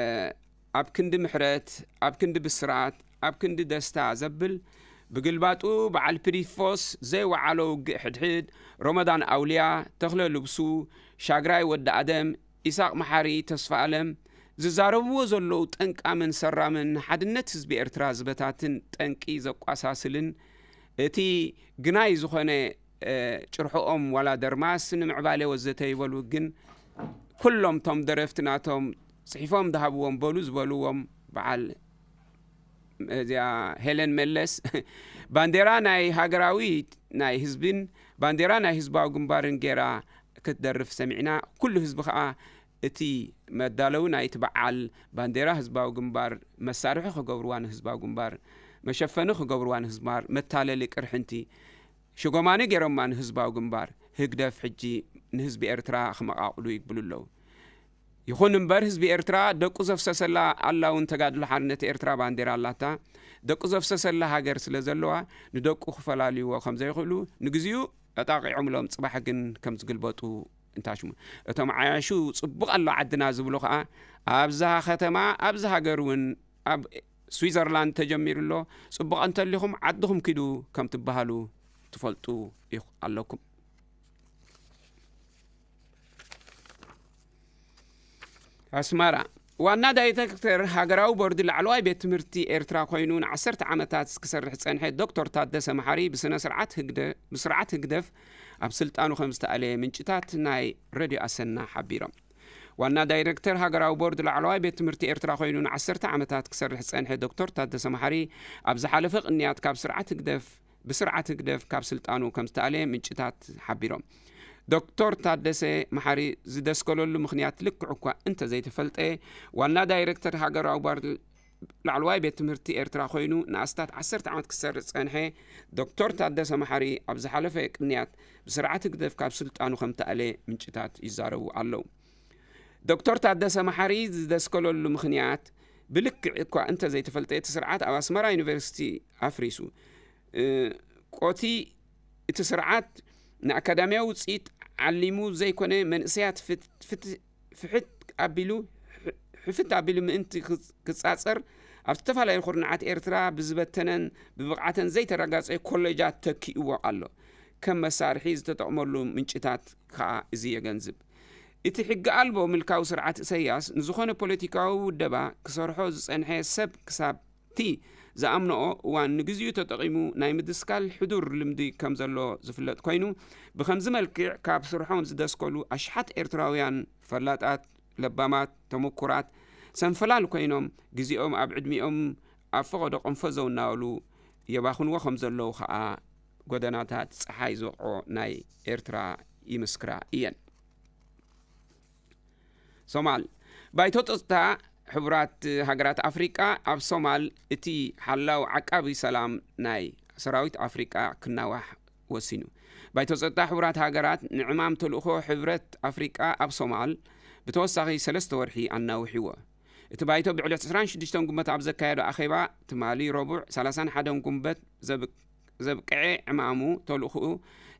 ኣብ ክንዲ ምሕረት፣ ኣብ ክንዲ ብስራት፣ ኣብ ክንዲ ደስታ ዘብል፣ ብግልባጡ፣ በዓል ፒሊፎስ ዘይወዓሎ ውግእ ሕድሕድ፣ ሮመዳን ኣውልያ፣ ተኽለ ልብሱ፣ ሻግራይ ወዲ ኣደም፣ ኢሳቕ መሓሪ፣ ተስፋ ኣለም ዝዛረብዎ ዘለዉ ጠንቃምን ሰራምን ንሓድነት ህዝቢ ኤርትራ ዝበታትን ጠንቂ ዘቋሳስልን፣ እቲ ግናይ ዝኾነ፣ እ፣ ጭርሖኦም ዋላ ደርማስ ንምዕባለ ወዘተ ይበሉ፣ ግን ኩሎም ቶም ደረፍቲ ናቶም ጽሒፎም ዝሃብዎም በሉ ዝበልዎም በዓል እዚኣ ሄለን መለስ ባንዴራ ናይ ሃገራዊ ናይ ህዝብን ባንዴራ ናይ ህዝባዊ ግንባርን ጌራ ክትደርፍ ሰሚዕና። ኩሉ ህዝቢ ከኣ እቲ መዳለዊ ናይቲ በዓል ባንዴራ ህዝባዊ ግንባር መሳርሒ ክገብርዋ ንህዝባዊ ግንባር፣ መሸፈኒ ክገብርዋ ንህዝባር፣ መታለሊ ቅርሕንቲ ሽጎማኒ ገይሮማ ንህዝባዊ ግንባር። ህግደፍ ሕጂ ንህዝቢ ኤርትራ ክመቓቕሉ ይግብሉ ኣለዉ። ይኹን እምበር ህዝቢ ኤርትራ ደቁ ዘፍሰሰላ ኣላ እውን ተጋድሎ ሓርነት ኤርትራ ባንዴራ ኣላታ። ደቁ ዘፍሰሰላ ሃገር ስለ ዘለዋ ንደቁ ክፈላልይዎ ከም ዘይኽእሉ ንግዚኡ ኣጣቒዖምሎም ጽባሕ ግን ከም ዝግልበጡ እንታሽሙ። እቶም ዓያሹ ጽቡቕ ኣሎ ዓድና ዝብሉ ከኣ ኣብዛ ከተማ፣ ኣብዚ ሃገር እውን ኣብ ስዊዘርላንድ ተጀሚሩ ኣሎ። ጽቡቕ እንተሊኹም ዓድኹም ኪዱ ከም ትበሃሉ ትፈልጡ ኢኹ ኣለኩም። ኣስመራ። ዋና ዳይሬክተር ሃገራዊ ቦርድ ላዕለዋይ ቤት ትምህርቲ ኤርትራ ኮይኑ ንዓሰርተ ዓመታት ክሰርሕ ዝጸንሐ ዶክተር ታደሰ መሓሪ ብስነ ስርዓት ህግደ-፣ ብስርዓት ህግደፍ ኣብ ስልጣኑ ከም ዝተኣለየ ምንጭታት ናይ ሬድዮ ኣሰና ሓቢሮም። ዋና ዳይሬክተር ሃገራዊ ቦርድ ላዕለዋይ ቤት ትምህርቲ ኤርትራ ኮይኑ ንዓሰርተ ዓመታት ክሰርሕ ዝጸንሐ ዶክተር ታደሰ መሓሪ ኣብ ዝሓለፈ ቅንያት ካብ ስርዓት ህግደፍ ብስርዓት ህግደፍ ካብ ስልጣኑ ከም ዝተኣለየ ምንጭታት ሓቢሮም። ዶክተር ታደሰ መሓሪ ዝደስከለሉ ምኽንያት ልክዕ እኳ እንተዘይተፈልጠ፣ ዋና ዳይሬክተር ሃገራዊ ባር-፣ ላዕለዋይ ቤት ትምህርቲ ኤርትራ ኮይኑ ንኣስታት ዓሰርተ ዓመት ክሰርሕ ዝጸንሐ ዶክተር ታደሰ መሓሪ ኣብ ዝሓለፈ ቅንያት ብስርዓት ህግደፍ ካብ ስልጣኑ ከም ተኣለ ምንጭታት ይዛረቡ ኣለዉ። ዶክተር ታደሰ መሓሪ ዝደስከለሉ ምኽንያት ብልክዕ እኳ እንተዘይተፈልጠ፣ እቲ ስርዓት ኣብ ኣስመራ ዩኒቨርሲቲ ኣፍሪሱ፣ እ፣ ቆቲ እቲ ስርዓት ንኣካዳሚያዊ ውፅኢት ዓሊሙ ዘይኮነ መንእሰያት ፍት-፣ ፍት-፣ ፍሕት ኣቢሉ፣ ሕ-፣ ሕፍት ኣቢሉ ምእንቲ ክፅ-፣ ክጻጸር ኣብ ዝተፈላለዩ ኩርናዓት ኤርትራ ብዝበተነን ብብቕዓተን ዘይተረጋጸ ኮሌጃት ተኪእዎ ኣሎ። ከም መሳርሒ ዝተጠቕመሉ ምንጭታት ከኣ እዚ የገንዝብ። እቲ ሕጊ ኣልቦ ምልካዊ ስርዓት ኢሰያስ ንዝኾነ ፖለቲካዊ ውደባ ክሰርሖ ዝጸንሐ ሰብ ክሳብ እቲ ዝኣምንኦ እዋን ንግዚኡ ተጠቒሙ ናይ ምድስካል ሕዱር ልምዲ ከም ዘሎ ዝፍለጥ ኮይኑ፣ ብኸምዚ መልክዕ ካብ ስርሖም ዝደስከሉ ኣሽሓት ኤርትራውያን ፈላጣት፣ ለባማት፣ ተመኩራት፣ ሰንፈላል ኮይኖም ግዜኦም ኣብ ዕድሚኦም ኣብ ፈቐዶ ቀንፈዘው እናበሉ የባኽንዎ ከም ዘለዉ ኸኣ ጎደናታት ጸሓይ ዝወቕዖ ናይ ኤርትራ ይምስክራ እየን። ሶማል። ባይቶ ጸጥታ ሕቡራት ሃገራት ኣፍሪቃ ኣብ ሶማል እቲ ሓላው ዓቃቢ ሰላም ናይ ሰራዊት ኣፍሪቃ ክናዋሕ ወሲኑ። ባይቶ ጸጥታ ሕቡራት ሃገራት ንዕማም ተልእኾ ሕብረት ኣፍሪቃ ኣብ ሶማል ብተወሳኺ ሰለስተ ወርሒ ኣናዊሕዎ። እቲ ባይቶ ብዕለት ዕስራን ሽዱሽተን ጉንበት ኣብ ዘካየዶ ኣኼባ፣ ትማሊ ረቡዕ ሰላሳን ሓደን ጉንበት ዘብ-፣ ዘብቅዐ ዕማሙ ተልእኾኡ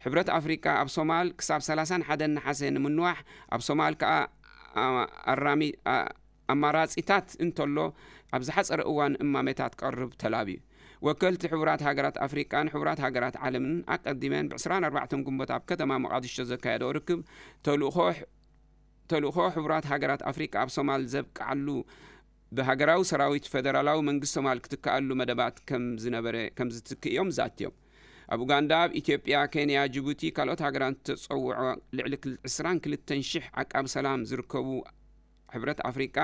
ሕብረት ኣፍሪቃ ኣብ ሶማል ክሳብ ሰላሳን ሓደን ነሓሰ ንምንዋሕ፣ ኣብ ሶማል ከኣ ኣ-፣ ኣራሚ-፣ ኣ-፣ ኣማራጺታት እንተሎ ኣብ ዝሓጸረ እዋን እማሜታት ክቐርብ ተላብዩ። ወከልቲ ሕቡራት ሃገራት ኣፍሪቃን ሕቡራት ሃገራት ዓለምን ኣቀዲመን ብዕስራን ኣርባዕተን ጉንበት ኣብ ከተማ ሞቓዲሾ ዘካየደኦ ርክብ ተልእኾ ተልእኾ ሕቡራት ሃገራት ኣፍሪቃ ኣብ ሶማል ዘብቅዓሉ ብሃገራዊ ሰራዊት ፈደራላዊ መንግስቲ ሶማል ክትከኣሉ መደባት ከም ዝነበረ ከም ዝትክእ እዮም ዛትዮም። ኣብ ኡጋንዳ፣ ኣብ ኢትዮጵያ፣ ኬንያ፣ ጅቡቲ፣ ካልኦት ሃገራት ተጸውዖ ልዕሊ ክል-፣ ዕስራን ክልተን ሽሕ ዓቃቢ ሰላም ዝርከቡ ሕብረት ኣፍሪቃ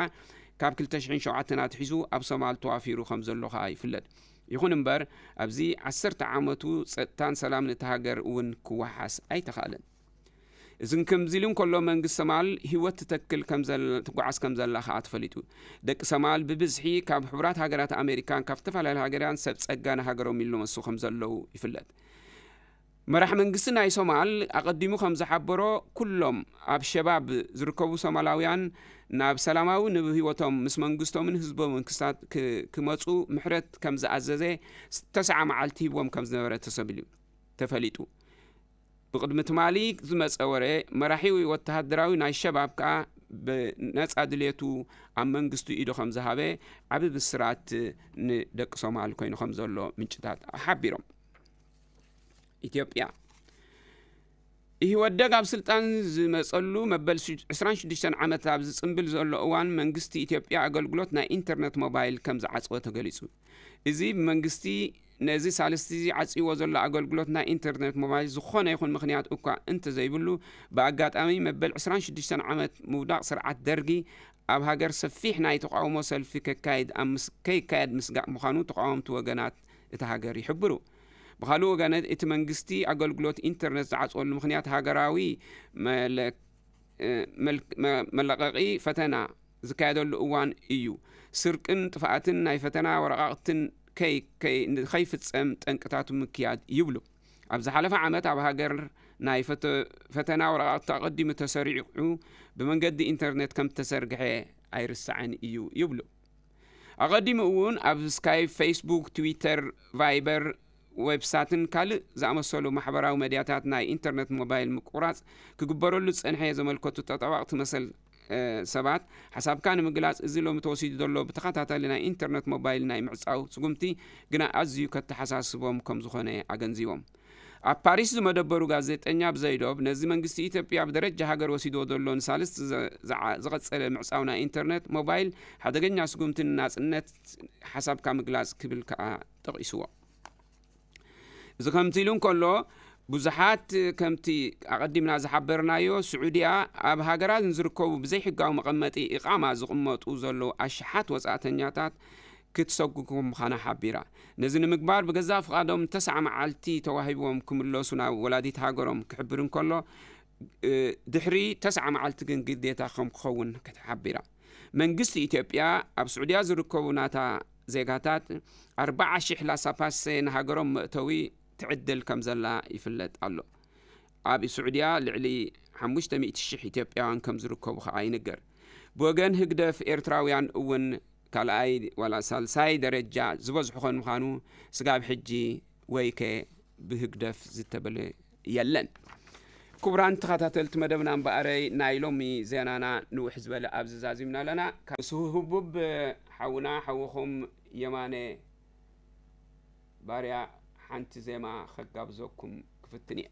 ካብ ክልተ ሽሕን ሸውዓተን ኣትሒዙ ኣብ ሶማል ተዋፊሩ ከም ዘሎ ከኣ ይፍለጥ። ይኹን እምበር፣ ኣብዚ ዓሰርተ ዓመቱ ጸጥታን ሰላምን እታ ሃገር እውን ክወሓስ ኣይተኻእለን። እዚ ከምዚ ኢሉ እንከሎ፣ መንግስቲ ሶማል ህይወት ትተክል ከም ዘል-፣ ትጓዓዝ ከም ዘላ ከኣ ተፈሊጡ። ደቂ ሶማል ብብዝሒ ካብ ሕቡራት ሃገራት ኣሜሪካን ካብ ዝተፈላለዩ ሃገራን ሰብ ጸጋ ንሃገሮም ይለመሱ ከም ዘለዉ ይፍለጥ። መራሕ መንግስቲ ናይ ሶማል ኣቐዲሙ ከም ዝሓበሮ፣ ኩሎም ኣብ ሸባብ ዝርከቡ ሶማላውያን ናብ ሰላማዊ ንህይወቶም ምስ መንግስቶምን ህዝቦምን ክሳት ክ-፣ ክመጹ ምሕረት ከም ዝኣዘዘ ተስዓ መዓልቲ ሂብዎም ከም ዝነበረ ተሰቢሉ፣ ተፈሊጡ። ብቕድሚ ትማሊ ዝመጸ ወረ፣ መራሒ ወተሃደራዊ ናይ ሸባብ ከኣ ብነጻ ድልየቱ ኣብ መንግስቱ ኢዱ ከም ዝሃበ ዓቢ ብስራት ንደቂ ሶማል ኮይኑ ከም ዘሎ ምንጭታት ሓቢሮም። ኢትዮጵያ። ኢህወደግ ኣብ ስልጣን ዝመጸሉ መበል ሽ-፣ ዕስራን ሽዱሽተን ዓመት ኣብ ዝጽንብል ዘሎ እዋን፣ መንግስቲ ኢትዮጵያ ኣገልግሎት ናይ ኢንተርነት ሞባይል ከም ዝዓጽወ ተገሊጹ። እዚ ብመንግስቲ ነዚ ሳልስቲ እዚ ዓጽይዎ ዘሎ ኣገልግሎት ናይ ኢንተርነት ሞባይል ዝኾነ ይኹን ምኽንያት እኳ እንተዘይብሉ፣ ብኣጋጣሚ መበል ዕስራን ሽዱሽተን ዓመት ምውዳቕ ስርዓት ደርጊ ኣብ ሃገር ሰፊሕ ናይ ተቃውሞ ሰልፊ ከካይድ ኣብ ምስ-፣ ከይካየድ ምስጋእ ምዃኑ ተቃወምቲ ወገናት እታ ሃገር ይሕብሩ። ብኻልእ ወገን፣ እቲ መንግስቲ ኣገልግሎት ኢንተርነት ዝዓጽወሉ ምኽንያት ሃገራዊ መለ-፣ እ፣ መል-፣ መ-፣ መለቐቒ ፈተና ዝካየደሉ እዋን እዩ። ስርቅን ጥፍኣትን ናይ ፈተና ወረቓቕትን ከይ-፣ ከይ-፣ ንኸይፍጸም ጠንቅታቱ ምክያድ ይብሉ። ኣብ ዝሓለፈ ዓመት ኣብ ሃገር ናይ ፈተ-፣ ፈተና ወረቓቕቲ ኣቐዲሙ ተሰሪዑ ብመንገዲ ኢንተርነት ከም ተሰርግሐ ኣይርሳዕን እዩ ይብሉ። ኣቐዲሙ እውን ኣብ ስካይፕ፣ ፌስቡክ፣ ትዊተር፣ ቫይበር፣ ዌብሳትን ካልእ ዝኣመሰሉ ማሕበራዊ መድያታት ናይ ኢንተርነት ሞባይል ምቁራጽ ክግበረሉ ዝጸንሐ ዘመልከቱ ተጣባቕቲ መሰል፣ እ፣ ሰባት፣ ሓሳብካ ንምግላጽ እዚ ሎሚ ተወሲዱ ዘሎ ብተኸታታሊ ናይ ኢንተርነት ሞባይል ናይ ምዕጻው ስጉምቲ ግና ኣዝዩ ከተሓሳስቦም ከም ዝኾነ ኣገንዚቦም። ኣብ ፓሪስ ዝመደበሩ ጋዜጠኛ ብዘይዶብ፣ ነዚ መንግስቲ ኢትዮጵያ ብደረጃ ሃገር ወሲድዎ ዘሎ ንሳልስቲ ዘ-፣ ዝዓ-፣ ዝቐጸለ ምዕጻው ናይ ኢንተርነት ሞባይል ሓደገኛ ስጉምቲ ንናጽነት ሓሳብካ ምግላጽ ክብል ከኣ ጠቒስዎ። እዚ ከምዚ ኢሉ እንከሎ፣ ብዙሓት ከምቲ ኣቐዲምና ዝሓበርናዮ፣ ስዑድያ ኣብ ሃገራት ንዝርከቡ ብዘይሕጋዊ መቐመጢ ኢቓማ ዝቕመጡ ዘለዉ ኣሽሓት ወጻእተኛታት ክትሰጉጎም ምዃና ሓቢራ። ነዚ ንምግባር ብገዛእ ፍቓዶም ተስዓ መዓልቲ ተዋሂብዎም ክምለሱ ናብ ወላዲት ሃገሮም ክሕብር እንከሎ፣ እ፣ ድሕሪ ተስዓ መዓልቲ ግን ግዴታ ከም ክኸውን ሓቢራ። መንግስቲ ኢትዮጵያ ኣብ ስዑድያ ዝርከቡ ናታ ዜጋታት ኣርባዓ ሽሕ ላሳፓሴ ንሃገሮም መእተዊ ትዕድል ከም ዘላ ይፍለጥ ኣሎ። ኣብ ስዑድያ ልዕሊ ሓሙሽተ ሚእቲ ሽሕ ኢትዮጵያውያን ከም ዝርከቡ ከኣ ይንገር። ብወገን ህግደፍ ኤርትራውያን እውን ካልኣይ ዋላ ሳልሳይ ደረጃ ዝበዝሑ ከም ምዃኑ ስጋብ ሕጂ ወይከ ብህግደፍ ዝተበለ የለን። ክቡራን ተኸታተልቲ መደብና እምበኣረይ ናይ ሎሚ ዜናና ንውሕ ዝበለ ኣብዚ ዛዚምና ኣለና። ካብ ስሁቡብ ሓውና ሓውኹም የማነ ባርያ ሓንቲ ዜማ ከጋብዘኩም ክፍትን እየ።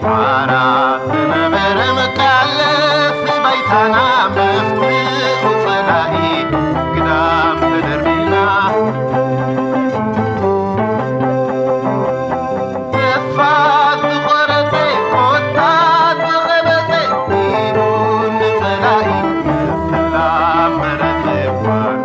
ሓራ ዝነበረ መቃለሲ ባይታና፣ መፍትሑ ጸላኢ ግዳም ተደርቢና። ተስፋ ዝቖረጸ፣ ኮታ ዝቐበጸ፣ ኢዱ ንጸላኢ ምስላ መረጸ እዋን።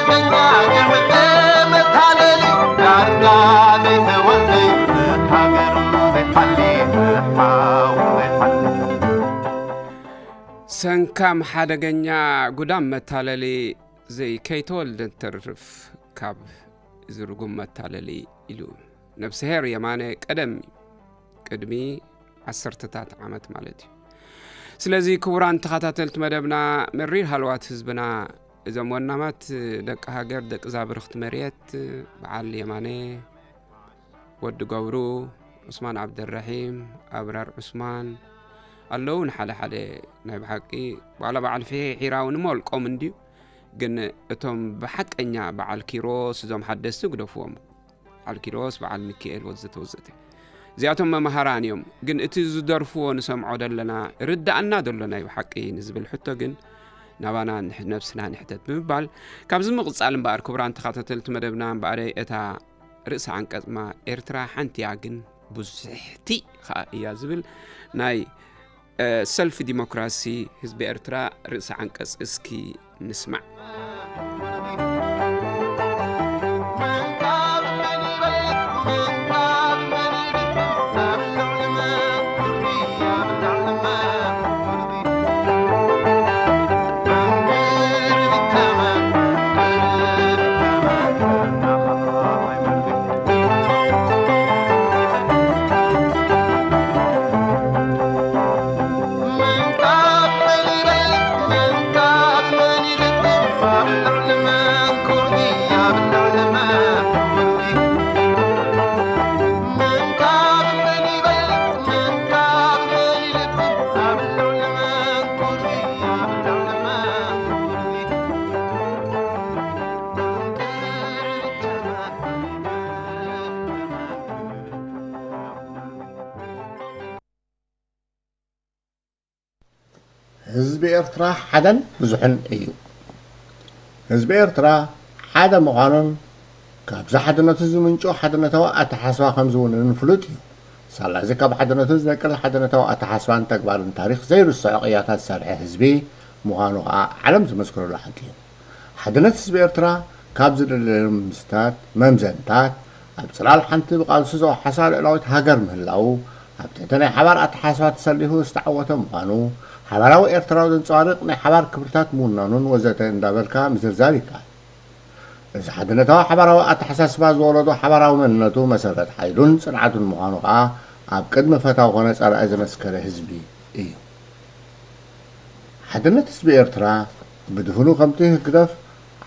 ከኛ ክምነ መታለሊ ዳርጋ ዘይተወልደ ሃገሩ ዘይሓሊ ሓው ዘይሓሊ ሰንካም ሓደገኛ ጉዳም መታለሊ ዘይ ከይተወልደ ተርፍ ካብ ዝርጉም መታለሊ ኢሉ ነብስሄር የማነ ቀደም ቅድሚ ዓሰርተታት ዓመት ማለት እዩ። ስለዚ ክቡራን ተኸታተልቲ መደብና መሪር ሃለዋት ህዝብና እዞም ወናማት ደቂ ሃገር ደቂ ዛብርኽቲ መሬት በዓል የማነ ወዲ ገብሩ፣ ዑስማን ዓብደራሒም፣ ኣብራር ዑስማን ኣለዉ። ንሓደ ሓደ ናይ ብሓቂ ዋላ በዓል ፍሒሒራ እውን እሞ ወልቆም እንድዩ። ግን እቶም ብሓቀኛ በዓል ኪሮስ እዞም ሓደስቲ ግደፍዎም። በዓል ኪሮስ፣ በዓል ሚካኤል ወዘተ ወዘተ። እዚኣቶም መምሃራን እዮም። ግን እቲ ዝደርፍዎ ንሰምዖ ደለና ርዳእና ደሎ ናይ ብሓቂ ንዝብል ሕቶ ግን ናባና ንሕ- ነብስና ንሕተት ብምባል ካብዚ ምቕጻል እምበኣር ክቡራን ተኸታተልቲ መደብና እምበኣር እታ ርእሰ ዓንቀጽማ ኤርትራ ሓንቲ እያ ግን ብዙሕቲ ኸኣ እያ ዝብል ናይ ሰልፊ ዲሞክራሲ ህዝቢ ኤርትራ ርእሰ ዓንቀጽ እስኪ ንስማዕ። ህዝቢ ኤርትራ ሓደን ብዙሕን እዩ። ህዝቢ ኤርትራ ሓደ ምዃኑን ካብዚ ሓድነቱ ዝምንጩ ሓድነታዊ ኣተሓሳስባ ከምዝውንንን ፍሉጥ እዩ። ሳላዚ ካብ ሓድነቱ ዝነቅል ሓድነታዊ ኣተሓሳስባን ተግባርን ታሪኽ ዘይርስዖ ቅያታት ዝሰርሐ ህዝቢ ምዃኑ ከዓ ዓለም ዝመስክረሉ ሓቂ እዩ። ሓድነት ህዝቢ ኤርትራ ካብ ዝድለየሎም ምስታት መምዘንታት ኣብ ጽላል ሓንቲ ብቃልሱ ዘውሓሳ ልዕላዊት ሃገር ምህላው፣ ኣብ ትሕቲ ናይ ሓባር ኣተሓሳስባ ተሰሊፉ ዝተዓወተ ምዃኑ፣ ሓባራዊ ኤርትራዊ ዘንጸባርቕ ናይ ሓባር ክብርታት ምውናኑን ወዘተ እንዳበልካ ምዝርዛር ይከኣል። እዚ ሓድነታዊ ሓባራዊ ኣተሓሳስባ ዝወለዶ ሓባራዊ መንነቱ፣ መሰረት ሓይሉን ጽንዓቱን ምዃኑ ከኣ ኣብ ቅድሚ ፈታው ኮነ ጸላኢ ዘመስከረ ህዝቢ እዩ። ሓድነት ህዝቢ ኤርትራ ብድፍኑ ከምቲ ህግደፍ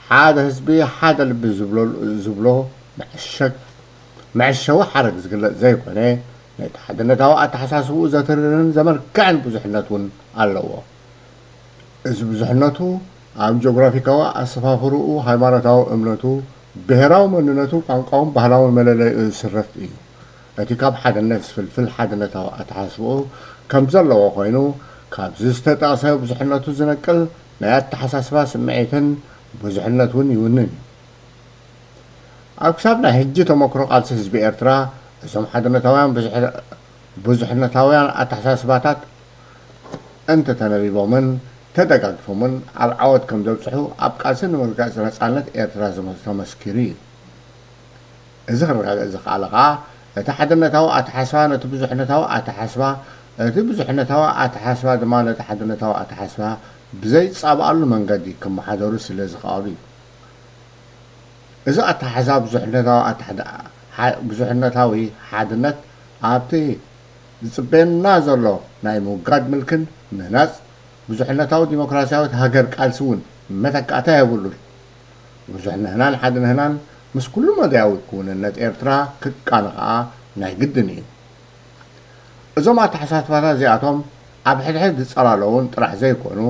ሓደ ህዝቢ ሓደ ልቢ ዝብሎ ዝብሎ መዐሸግ መዐሸዊ ሓረግ ዝግለጽ ዘይኮነ፣ ነቲ ሓድነታዊ ኣተሓሳስብኡ ዘትርርን ዘመልክዕን ብዙሕነት እውን ኣለዎ። እዚ ብዙሕነቱ ኣብ ጂኦግራፊካዊ ኣሰፋፍርኡ፣ ሃይማኖታዊ እምነቱ፣ ብሄራዊ መንነቱ፣ ቋንቋውን ባህላውን መለለይኡ ዝስረት እዩ። እቲ ካብ ሓድነት ዝፍልፍል ሓድነታዊ ኣተሓሳስብኡ ከም ዘለዎ ኮይኑ፣ ካብዚ ዝተጠቕሰ ብዙሕነቱ ዝነቅል ናይ ኣተሓሳስባ ስምዒትን ብዙሕነት እውን ይውንን እዩ። ኣብ ክሳብ ናይ ሕጂ ተመክሮ ቃልሲ ህዝቢ ኤርትራ፣ እዞም ሓድነታውያን ብዙሕ- ብዙሕነታውያን ኣተሓሳስባታት እንተተነቢቦምን ተደጋጊፎምን ኣብ ዓወት ከም ዘብጽሑ ኣብ ቃልሲ ንምርጋጽ ነጻነት ኤርትራ ዝመ- ተመስኪሩ እዩ። እዚ ክረጋገጽ ዝኸኣለ ከኣ እቲ ሓድነታዊ ኣተሓሳስባ ነቲ ብዙሕነታዊ ኣተሓሳስባ፣ እቲ ብዙሕነታዊ ኣተሓሳስባ ድማ ነቲ ሓድነታዊ ኣተሓሳስባ ብዘይጻባኣሉ መንገዲ ክመሓደሩ ስለ ዝኸኣሉ እዩ። እዚ ኣተሓሕዛ ብዙሕነታዊ ኣተሓዳ- ሓ- ብዙሕነታዊ ሓድነት ኣብቲ ዝጽበየና ዘሎ ናይ ምውጋድ ምልክን ምህናጽ ብዙሕነታዊ ዲሞክራስያዊት ሃገር ቃልሲ እውን መተካእታ የብሉን። ብዙሕነህናን ሓድነህናን ምስ ኩሉ መዳያዊ ክውንነት ኤርትራ ክቃነ ከኣ ናይ ግድን እዩ። እዞም ኣተሓሳስባታት እዚኣቶም ኣብ ሕድሕድ ዝጸላለዉን ጥራሕ ዘይኮኑ፣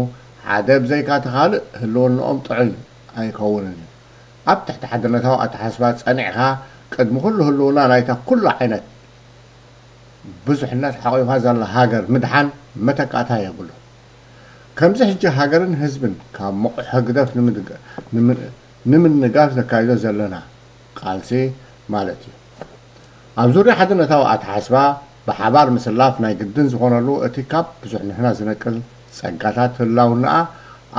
ሓደ ብዘይካ እቲ ካልእ ህልውንኦም ጥዑይ ኣይከውንን እዩ። ኣብ ትሕቲ ሓድነታዊ ኣተሓሳስባ ጸኒዕካ ቅድሚ ኩሉ ህልውና ናይታ ኩሉ ዓይነት ብዙሕነት ሓቒፋ ዘላ ሃገር ምድሓን መተካእታ የብሉን። ከምዚ ሕጂ ሃገርን ህዝብን ካብ ምቑሕ ህግደፍ ንምድጋ- ንምን- ንምንጋፍ ዘካይዶ ዘለና ቃልሲ ማለት እዩ። ኣብ ዙርያ ሓድነታዊ ኣተሓስባ ብሓባር ምስላፍ ናይ ግድን ዝኾነሉ እቲ ካብ ብዙሕነትና ዝነቅል ጸጋታት ህላውናኣ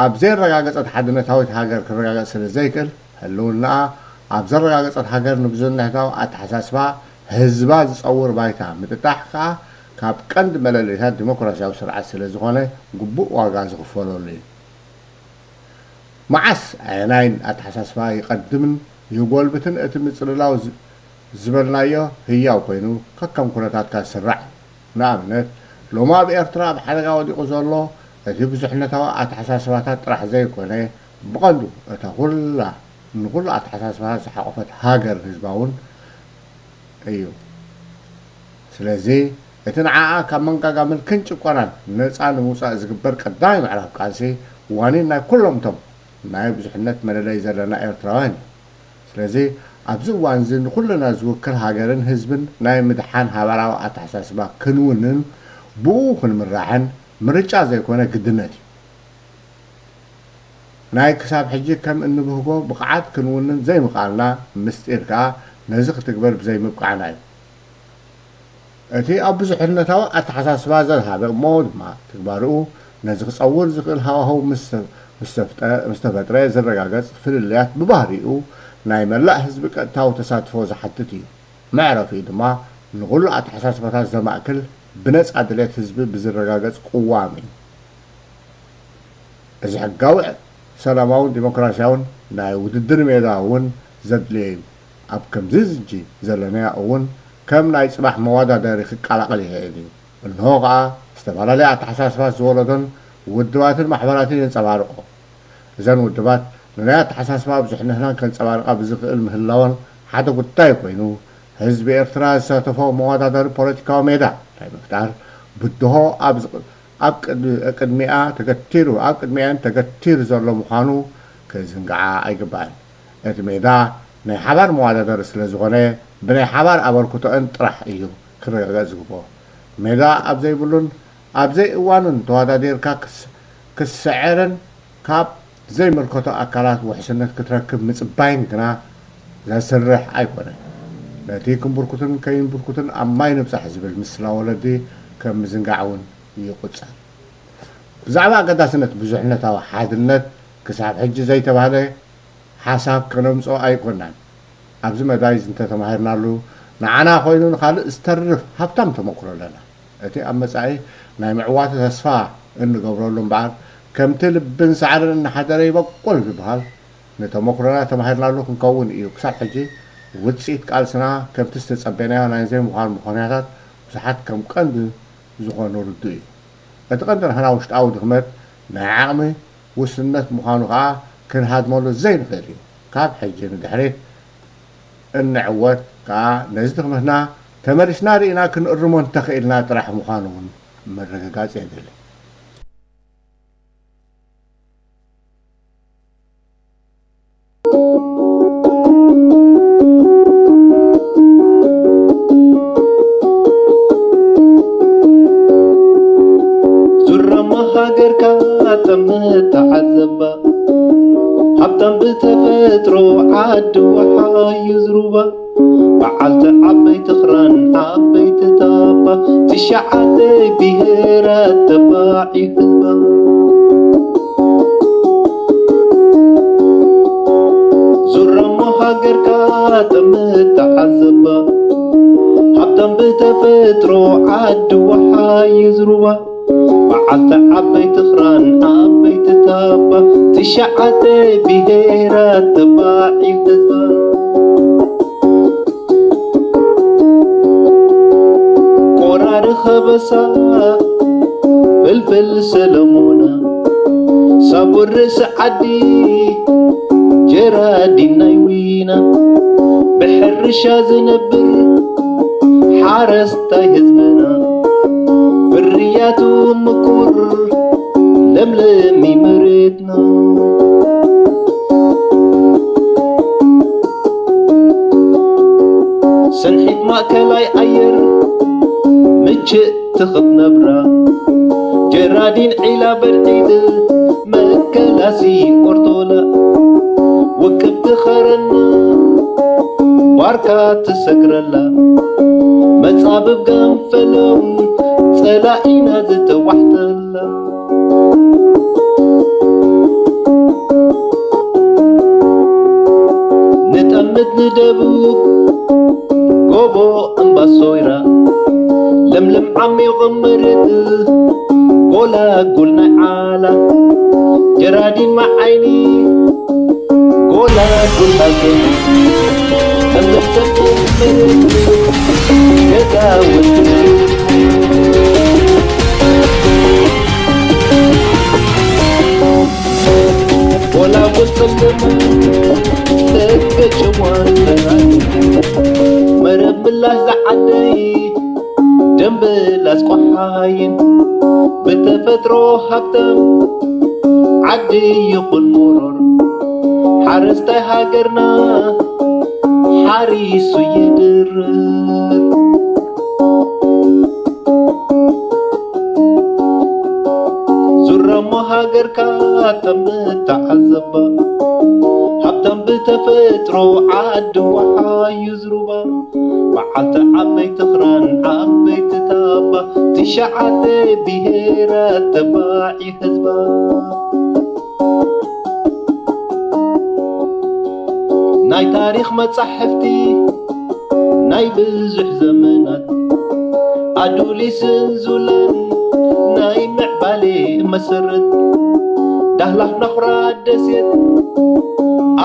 ኣብ ዘየረጋገጸት ሓድነታዊት ሃገር ክረጋገጽ ስለ ዘይክእል ህልውናኣ ኣብ ዘረጋገጸት ሃገር ንብዝሕነታዊ ኣተሓሳስባ ህዝባ ዝጸውር ባይታ ምጥጣሕ ከኣ ካብ ቀንዲ መለለይታት ዲሞክራስያዊ ስርዓት ስለ ዝኾነ ግቡእ ዋጋ ዝኽፈለሉ እዩ። መዓስ ኣየናይ ኣተሓሳስባ ይቐድምን ይጎልብትን እቲ ምጽልላው ዝ-፣ ዝበልናዮ ህያው ኮይኑ ከከም ኩነታትካ ዝስራዕ እዩ። ንኣብነት፣ ሎሚ ኣብ ኤርትራ ኣብ ሓደጋ ወዲቑ ዘሎ እቲ ብዙሕነታዊ ኣተሓሳስባታት ጥራሕ ዘይኮነ፣ ብቐንዱ እታ ኩላ ንኹሉ ኣተሓሳስባታት ዝሓቖፈት ሃገር ህዝባ እውን እዩ። ስለዚ፣ እቲ ንዓኣ ካብ መንጋጋ ምልክን ጭቆናን ነጻ ንምውጻእ ዝግበር ቀዳማይ ምዕራፍ ቃልሲ ዋኒን ናይ ኩሎም እቶም ናይ ብዙሕነት መለለይ ዘለና ኤርትራውያን እዩ። ስለዚ፣ ኣብዚ እዋን እዚ ንኹልና ዝውክል ሃገርን ህዝብን ናይ ምድሓን ሃበራዊ ኣተሓሳስባ ክንውንን ብኡ ክንምራሕን ምርጫ ዘይኮነ ግድነት እዩ። ናይ ክሳብ ሕጂ ከም እንብህጎ ብቕዓት ክንውንን ዘይምኽኣልና ምስጢር ከኣ ነዚ ክትግበር ብዘይምብቃዕና እዩ። እቲ ኣብ ብዙሕነታዊ ኣተሓሳስባ ዘዝሃበ እሞ ድማ ትግባርኡ ነዚ ክጸውር ዝኽእል ሃዋህው ምስ፣ ምስ ተፍጠ-፣ ምስ ተፈጥረ ዝረጋገጽ ፍልልያት ብባህሪኡ ናይ መላእ ህዝቢ ቀጥታዊ ተሳትፎ ዝሓትት እዩ። መዕረፊኡ ድማ ንኹሉ ኣተሓሳስባታት ዘማእክል ብነጻ ድሌት ህዝቢ ብዝረጋገጽ ቅዋም እዩ። እዚ ሕጋዊ፣ ሰላማውን ዲሞክራስያውን ናይ ውድድር ሜዳ እውን ዘድልዮ እዩ። ኣብ ከምዚ ዝጂ ዘለናዮ እውን ከም ናይ ጽባሕ መወዳደሪ ክቀላቐል ይኽእል እዩ። እንሆ ከኣ ዝተፈላለየ ኣተሓሳስባት ዝወለዶን ውድባትን ማሕበራትን የንጸባርቆ። እዘን ውድባት ንናይ ኣተሓሳስባ ብዙሕነትና ከንጸባርቃ ብዝኽእል ምህላወን ሓደ ጉዳይ ኮይኑ፣ ህዝቢ ኤርትራ ዝሳተፎ መወዳደሪ ፖለቲካዊ ሜዳ ናይ ምፍጣር ብድሆ ኣብ ዝቕ-፣ ኣብ ቅድ-፣ ቅድሚኣ ተገቲሩ፣ ኣብ ቅድሚኣን ተገቲሩ ዘሎ ምዃኑ ክዝንግዓ ኣይግባእን። እቲ ሜዳ ናይ ሓባር መወዳደሪ ስለ ዝኾነ፣ ብናይ ሓባር ኣበርክቶአን ጥራሕ እዩ ክረጋገጽ ዝግብኦ። ሜዳ ኣብ ዘይብሉን ኣብ ዘይእዋኑን ተወዳዲርካ ክስ-፣ ክስዕርን ካብ ዘይምልከቶ ኣካላት ውሕስነት ክትረክብ ምጽባይን ግና ዘስርሕ ኣይኮነን። ነቲ ክንብርኩትን ከይንብርኩትን ኣብ ማይ ንብጻሕ ዝብል ምስላ ወለዲ ከም ምዝንጋዕ እውን ይቑጸር። ብዛዕባ ኣገዳስነት ብዙሕነታዊ ሓድነት ክሳብ ሕጂ ዘይተባህለ ሓሳብ ከነምጽኦ ኣይኮናን። ኣብዚ መዳይ እዚ እንተተማሂርናሉ፣ ንዓና ኮይኑ ንኻልእ ዝተርፍ ሃብታም ተመክሮ ኣለና። እቲ ኣብ መጻኢ ናይ ምዕዋቱ ተስፋ እንገብረሉ እምበኣር፣ ከምቲ ልብን ሳዕርን እናሓደረ ይበቁል ዝበሃል፣ ንተመክሮና ተማሂርናሉ ክንከውን እዩ። ክሳብ ሕጂ ውጽኢት ቃልስና ከምቲ ዝተጸበናዮ ናይ ዘይምዃን ምኾንያታት ብዙሓት ከም ቀንዲ ዝኾኑ ርዱእ እዩ። እቲ ቀንዲ ናህና ውሽጣዊ ድኽመት ናይ ዓቕሚ ውስንነት ምዃኑ ከኣ ክንሃድመሉ ዘይንኽእል እዩ። ካብ ሕጂ ንድሕሪት እንዕወት ከኣ ነዚ ድኽመትና ተመሊስና ርኢና ክንእርሞ እንተኽኢልና ጥራሕ ምዃኑ እውን ምርግጋጽ የድሊ። ዙራማ ሃገርካ ጠምት ተዓዘባ፣ ሃብታም ብተፈጥሮ ዓዲ ወሓዩ ዝሩባ፣ በዓልቲ ዓበይቲ ኽራን ዓበይቲ ታባ፣ ትሽዓተ ብሄራት ተባዒ ህዝባ። ዙራሞ ሃገርካ ጠምት ተዓዘባ፣ ሃብታም ብተፈጥሮ ዓዲ ወሓዩ ዝሩባ፣ በዓልቲ ዓበይቲ ኽራን ዓበይቲ ታባ፣ ትሽዓተ ብሄራት ተባዒ ህዝባ። ቆራሪ ኸበሳ ፍልፍል ሰለሙና፣ ሳቡር ርእሲ ዓዲ ጀራዲን ናይ ዊና፣ ብሕርሻ ዝነብር ሓረስታይ ህዝብና፣ ፍርያቱ ምቁር ለምለሚ መሬትና። ስንሒት ማእከላይ ኣየር ምችእቲ ክትነብራ፣ ጀራዲን ዒላ በርዒድ መከላሲ ኦርቶላ፣ ውቅብቲ ኸረና ባርካ ትሰግረላ፣ መጻብብ ጋንፈሎም ጸላኢና ዝተዋሕጠላ። ደቡብ ጎቦ እምባ ሶይራ፣ ለምለም ዓሚቕ መሬት፣ ጎላጉል ናይ ዓላ፣ ጀራዲን መዓይኒ፣ ጎላጉል ሃገር፣ ለምለም ጸፍሒ መሬት፣ ገዛውቲ ጎላጉል ጸለማ፣ ተገጭዋ ሰራይ፣ መረብ ምላሽ ዝዓደይ፣ ደምበላስ ቆሓይን፣ ብተፈጥሮ ሃብታም፣ ዓዲ ይኹን መሮር፣ ሓረስታይ ሃገርና፣ ሓሪሱ ይድርር። ዙረሞ ሃገርካ ተምተዓዘባ፣ ሃብታም ብተፈጥሮ ዓዲ ወሓዩ ዝሩባ፣ በዓልቲ ዓበይቲ ክራን ዓበይቲ ታባ፣ ትሽዓተ ብሄራት ተባዒ ህዝባ። ናይ ታሪኽ መጻሕፍቲ ናይ ብዙሕ ዘመናት ኣዱሊስን ዙላን ናይ ምዕባሌ መሰረት፣ ዳህላክ ናኹራ ደሴት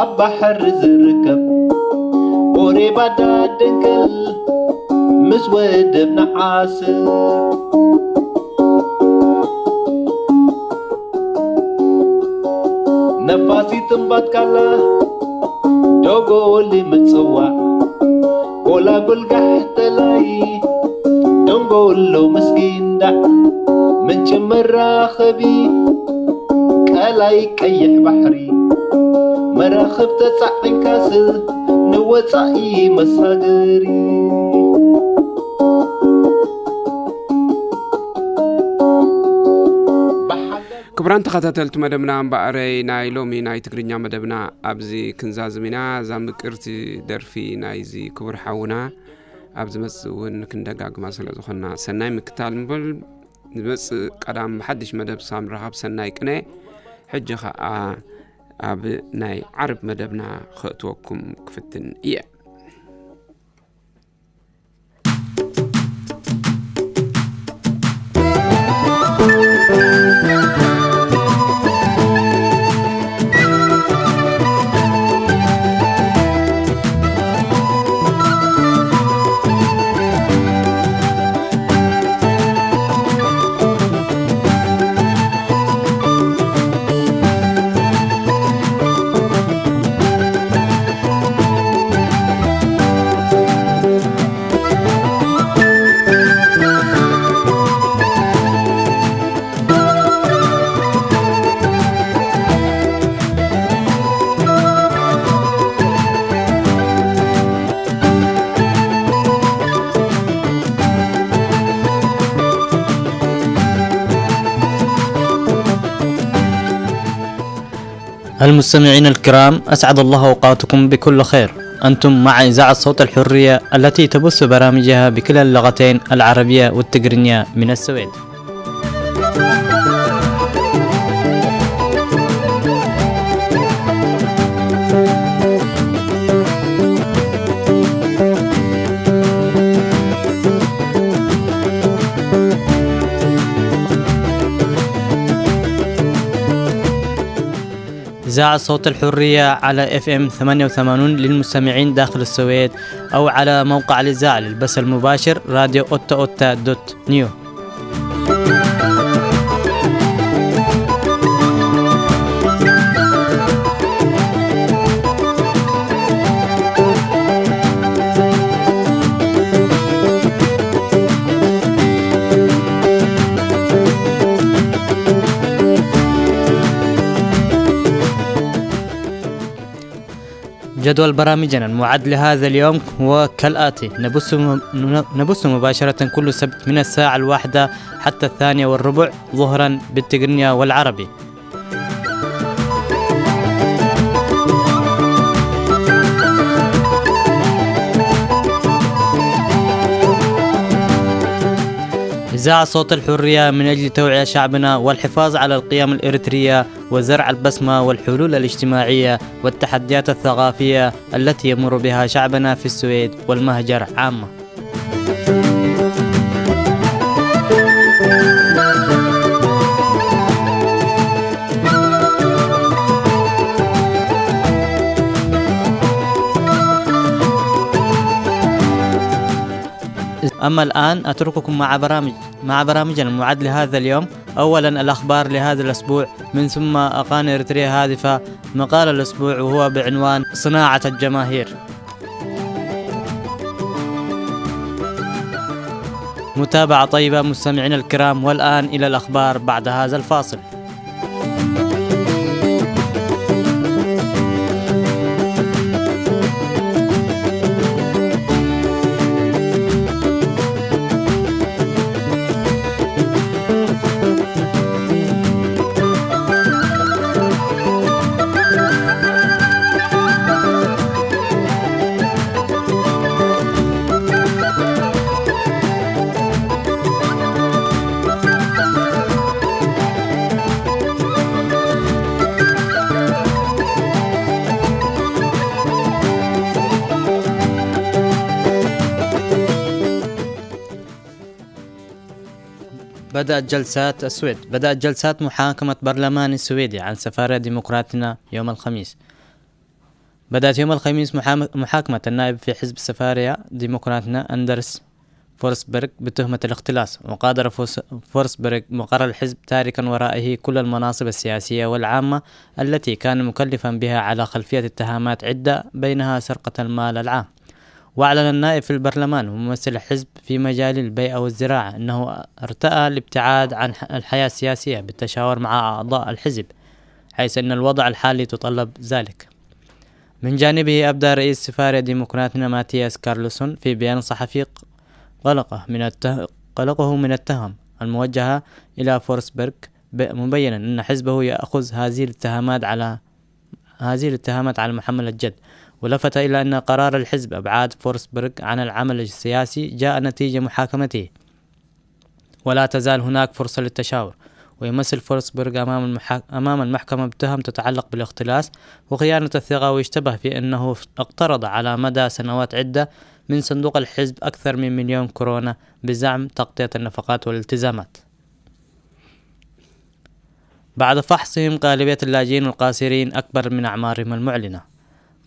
ኣብ ባሕሪ ዝርከብ፣ ቦሬ ባዳ ደንከል ምስ ወደብ ንዓሰብ። ነፋሲት እምባትካላ ዶጎሊ ምጽዋዕ፣ ጎላጉል ጋሕተላይ ደንጎሎ ምስጊንዳዕ፣ ምንጪ መራኸቢ ቀላይ ቀይሕ ባሕሪ፣ መራኽብ ተጻዒንካስ ንወጻኢ መሳገሪ። ክቡራን ተኸታተልቲ መደብና፣ እምበኣረይ ናይ ሎሚ ናይ ትግርኛ መደብና ኣብዚ ክንዛዝም ኢና። እዛ ምቅርቲ ደርፊ ናይዚ ክቡር ሓውና ኣብ ዝመጽእ እውን ክንደጋግማ ስለ ዝኾንና፣ ሰናይ ምክታል ምብል። ዝመጽእ ቀዳም ብሓድሽ መደብ ሳብ ንራኸብ፣ ሰናይ ቅነ። ሕጂ ኸኣ ኣብ ናይ ዓርብ መደብና ኸእትወኩም ክፍትን እየ። المستمعين الكرام، أسعد الله أوقاتكم بكل خير. أنتم مع إذاعة صوت الحرية التي تبث برامجها بكلا اللغتين العربية والتقرينية من السويد. إذاعة صوت الحرية على إف إم ثمانية وثمانون للمستمعين داخل السويد، أو على موقع الإذاعة للبث المباشر راديو أوتا أوتا دوت نيو. جدول برامجنا المعد لهذا اليوم هو كالآتي: نبث م-، نبث مباشرة كل سبت من الساعة الواحدة حتى الثانية والربع ظهرا بالتقنية والعربي. إذاعة صوت الحرية من أجل توعية شعبنا والحفاظ على القيم الإريترية وزرع البسمة والحلول الاجتماعية والتحديات الثقافية التي يمر بها شعبنا في السويد والمهجر عامة. أما الآن أترككم مع برامج، مع برامجنا المعد لهذا اليوم. أولًا الأخبار لهذا الأسبوع، من ثم أغاني إريتريا هادفة، مقال الأسبوع وهو بعنوان صناعة الجماهير. متابعة طيبة مستمعينا الكرام، والآن إلى الأخبار بعد هذا الفاصل. بدأت جلسات السويد. بدأت جلسات محاكمة برلمان السويدي عن سفارة ديمقراطنا يوم الخميس. بدأت يوم الخميس محام-، محاكمة النائب في حزب السفارية ديمقراطنا أندرس فورسبرغ بتهمة الاختلاس، وقادر فورس-، فورسبرغ مقر الحزب تاركا ورائه كل المناصب السياسية والعامة التي كان مكلفا بها على خلفية اتهامات عدة، بينها سرقة المال العام. وأعلن النائب في البرلمان وممثل الحزب في مجال البيئة والزراعة أنه ارتأى الابتعاد عن ح-، الحياة السياسية بالتشاور مع أعضاء الحزب، حيث أن الوضع الحالي يتطلب ذلك. من جانبه، أبدى رئيس سفارة ديمقراطنا ماتياس كارلسون في بيان صحفي قلقه من الته-، قلقه من التهم الموجهة إلى فورسبرغ، ب-، مبينا أن حزبه يأخذ هذه الاتهامات على، هذه الاتهامات على محمل الجد، ولفت إلى أن قرار الحزب إبعاد فورسبرغ عن العمل السياسي جاء نتيجة محاكمته، ولا تزال هناك فرصة للتشاور. ويمثل فورسبرغ أمام المحا-، أمام المحكمة بتهم تتعلق بالاختلاس وخيانة الثقة، ويشتبه في أنه اقترض على مدى سنوات عدة من صندوق الحزب أكثر من مليون كورونا بزعم تغطية النفقات والالتزامات. بعد فحصهم غالبية اللاجئين القاصرين أكبر من أعمارهم المعلنة،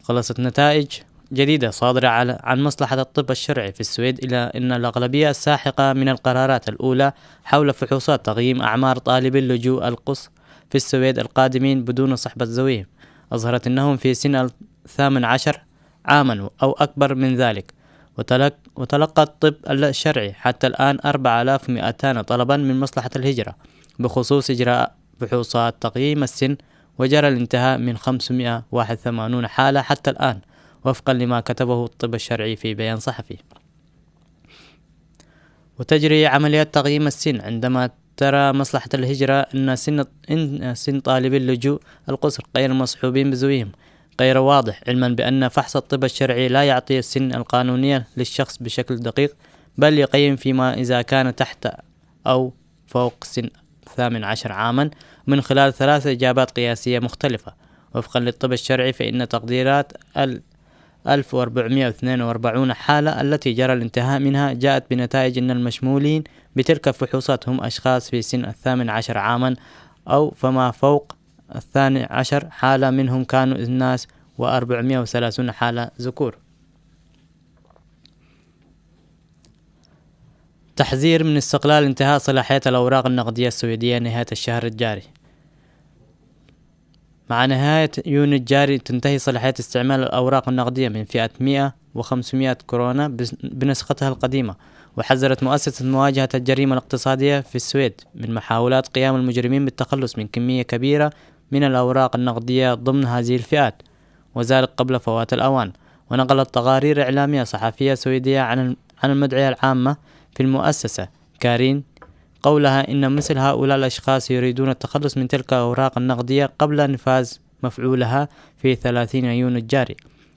خلصت نتائج جديدة صادرة على، عن مصلحة الطب الشرعي في السويد إلى أن الأغلبية الساحقة من القرارات الأولى حول فحوصات تقييم أعمار طالبي اللجوء القص في السويد القادمين بدون صحبة ذويهم أظهرت أنهم في سن الثامن عشر عاما أو أكبر من ذلك. وتلق-، وتلقى الطب الشرعي حتى الآن أربعة آلاف ومائتين طلبا من مصلحة الهجرة بخصوص إجراء فحوصات تقييم السن، وجرى الانتهاء من خمسمائة وواحد وثمانين حالة حتى الآن، وفقا لما كتبه الطب الشرعي في بيان صحفي. وتجري عمليات تقييم السن عندما ترى مصلحة الهجرة أن سن، إن سن طالبي اللجوء القصر غير مصحوبين بذويهم غير واضح، علما بأن فحص الطب الشرعي لا يعطي السن القانونية للشخص بشكل دقيق، بل يقيم فيما إذا كان تحت أو فوق سن ثامن عشر عاما من خلال ثلاث إجابات قياسية مختلفة. وفقا للطب الشرعي، فإن تقديرات ال ألف وأربعمائة واثنين وأربعين حالة التي جرى الانتهاء منها جاءت بنتائج أن المشمولين بتلك الفحوصات هم أشخاص في سن الثامن عشر عاما أو فما فوق. الثاني عشر حالة منهم كانوا إناث، وأربعمائة وثلاثون حالة ذكور. تحذير من استقلال انتهاء صلاحية الأوراق النقدية السويدية نهاية الشهر الجاري. مع نهاية يونيو الجاري تنتهي صلاحية استعمال الأوراق النقدية من فئة مائة وخمسمائة كورونا بس-، بنسختها القديمة. وحذرت مؤسسة مواجهة الجريمة الاقتصادية في السويد من محاولات قيام المجرمين بالتخلص من كمية كبيرة من الأوراق النقدية ضمن هذه الفئات، وذلك قبل فوات الأوان. ونقلت تقارير إعلامية صحفية سويدية عن الم-، عن المدعية العامة في المؤسسة كارين قولها إن مثل هؤلاء الأشخاص يريدون التخلص من تلك الأوراق النقدية قبل نفاذ مفعولها في ثلاثين يونيو الجاري،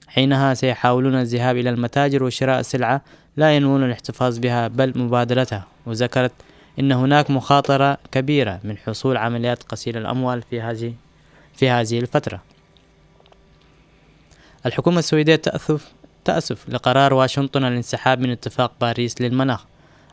حينها سيحاولون الذهاب إلى المتاجر وشراء سلعة لا ينوون الاحتفاظ بها بل مبادلتها. وذكرت إن هناك مخاطرة كبيرة من حصول عمليات غسيل الأموال في هذه في هذه الفترة. الحكومة السويدية تأسف تأسف لقرار واشنطن الانسحاب من اتفاق باريس للمناخ.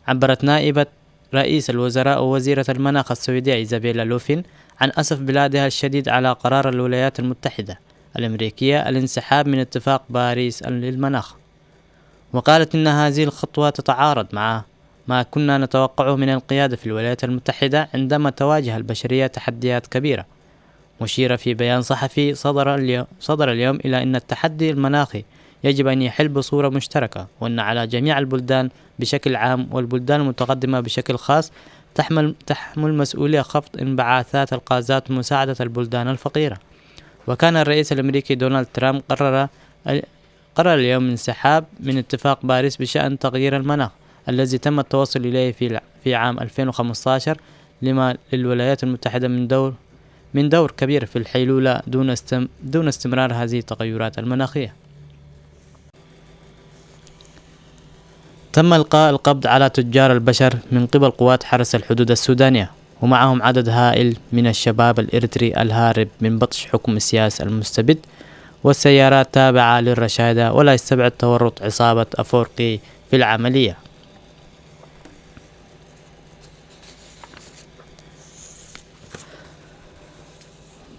عبرت نائبة رئيس الوزراء ووزيرة المناخ السويدية إيزابيلا لوفين عن أسف بلادها الشديد على قرار الولايات المتحدة الأمريكية الانسحاب من اتفاق باريس للمناخ، وقالت إن هذه الخطوة تتعارض مع ما كنا نتوقعه من القيادة في الولايات المتحدة عندما تواجه البشرية تحديات كبيرة، مشيرة في بيان صحفي صدر اليو-، صدر اليوم إلى أن التحدي المناخي يجب أن يحل بصورة مشتركة، وأن على جميع البلدان بشكل عام والبلدان المتقدمة بشكل خاص تحمل، تحمل مسؤولية خفض انبعاثات الغازات ومساعدة البلدان الفقيرة. وكان الرئيس الأمريكي دونالد ترامب قرر، قرر اليوم الانسحاب من اتفاق باريس بشأن تغيير المناخ الذي تم التوصل إليه في الع-، في عام ألفين وخمستاشر، لما للولايات المتحدة من دور، من دور كبير في الحيلولة دون استم-، دون استمرار هذه التغيرات المناخية. تم إلقاء القبض على تجار البشر من قبل قوات حرس الحدود السودانية، ومعهم عدد هائل من الشباب الإريتري الهارب من بطش حكم السياسي المستبد، والسيارات تابعة للرشادة، ولا يستبعد تورط عصابة أفورقي في العملية.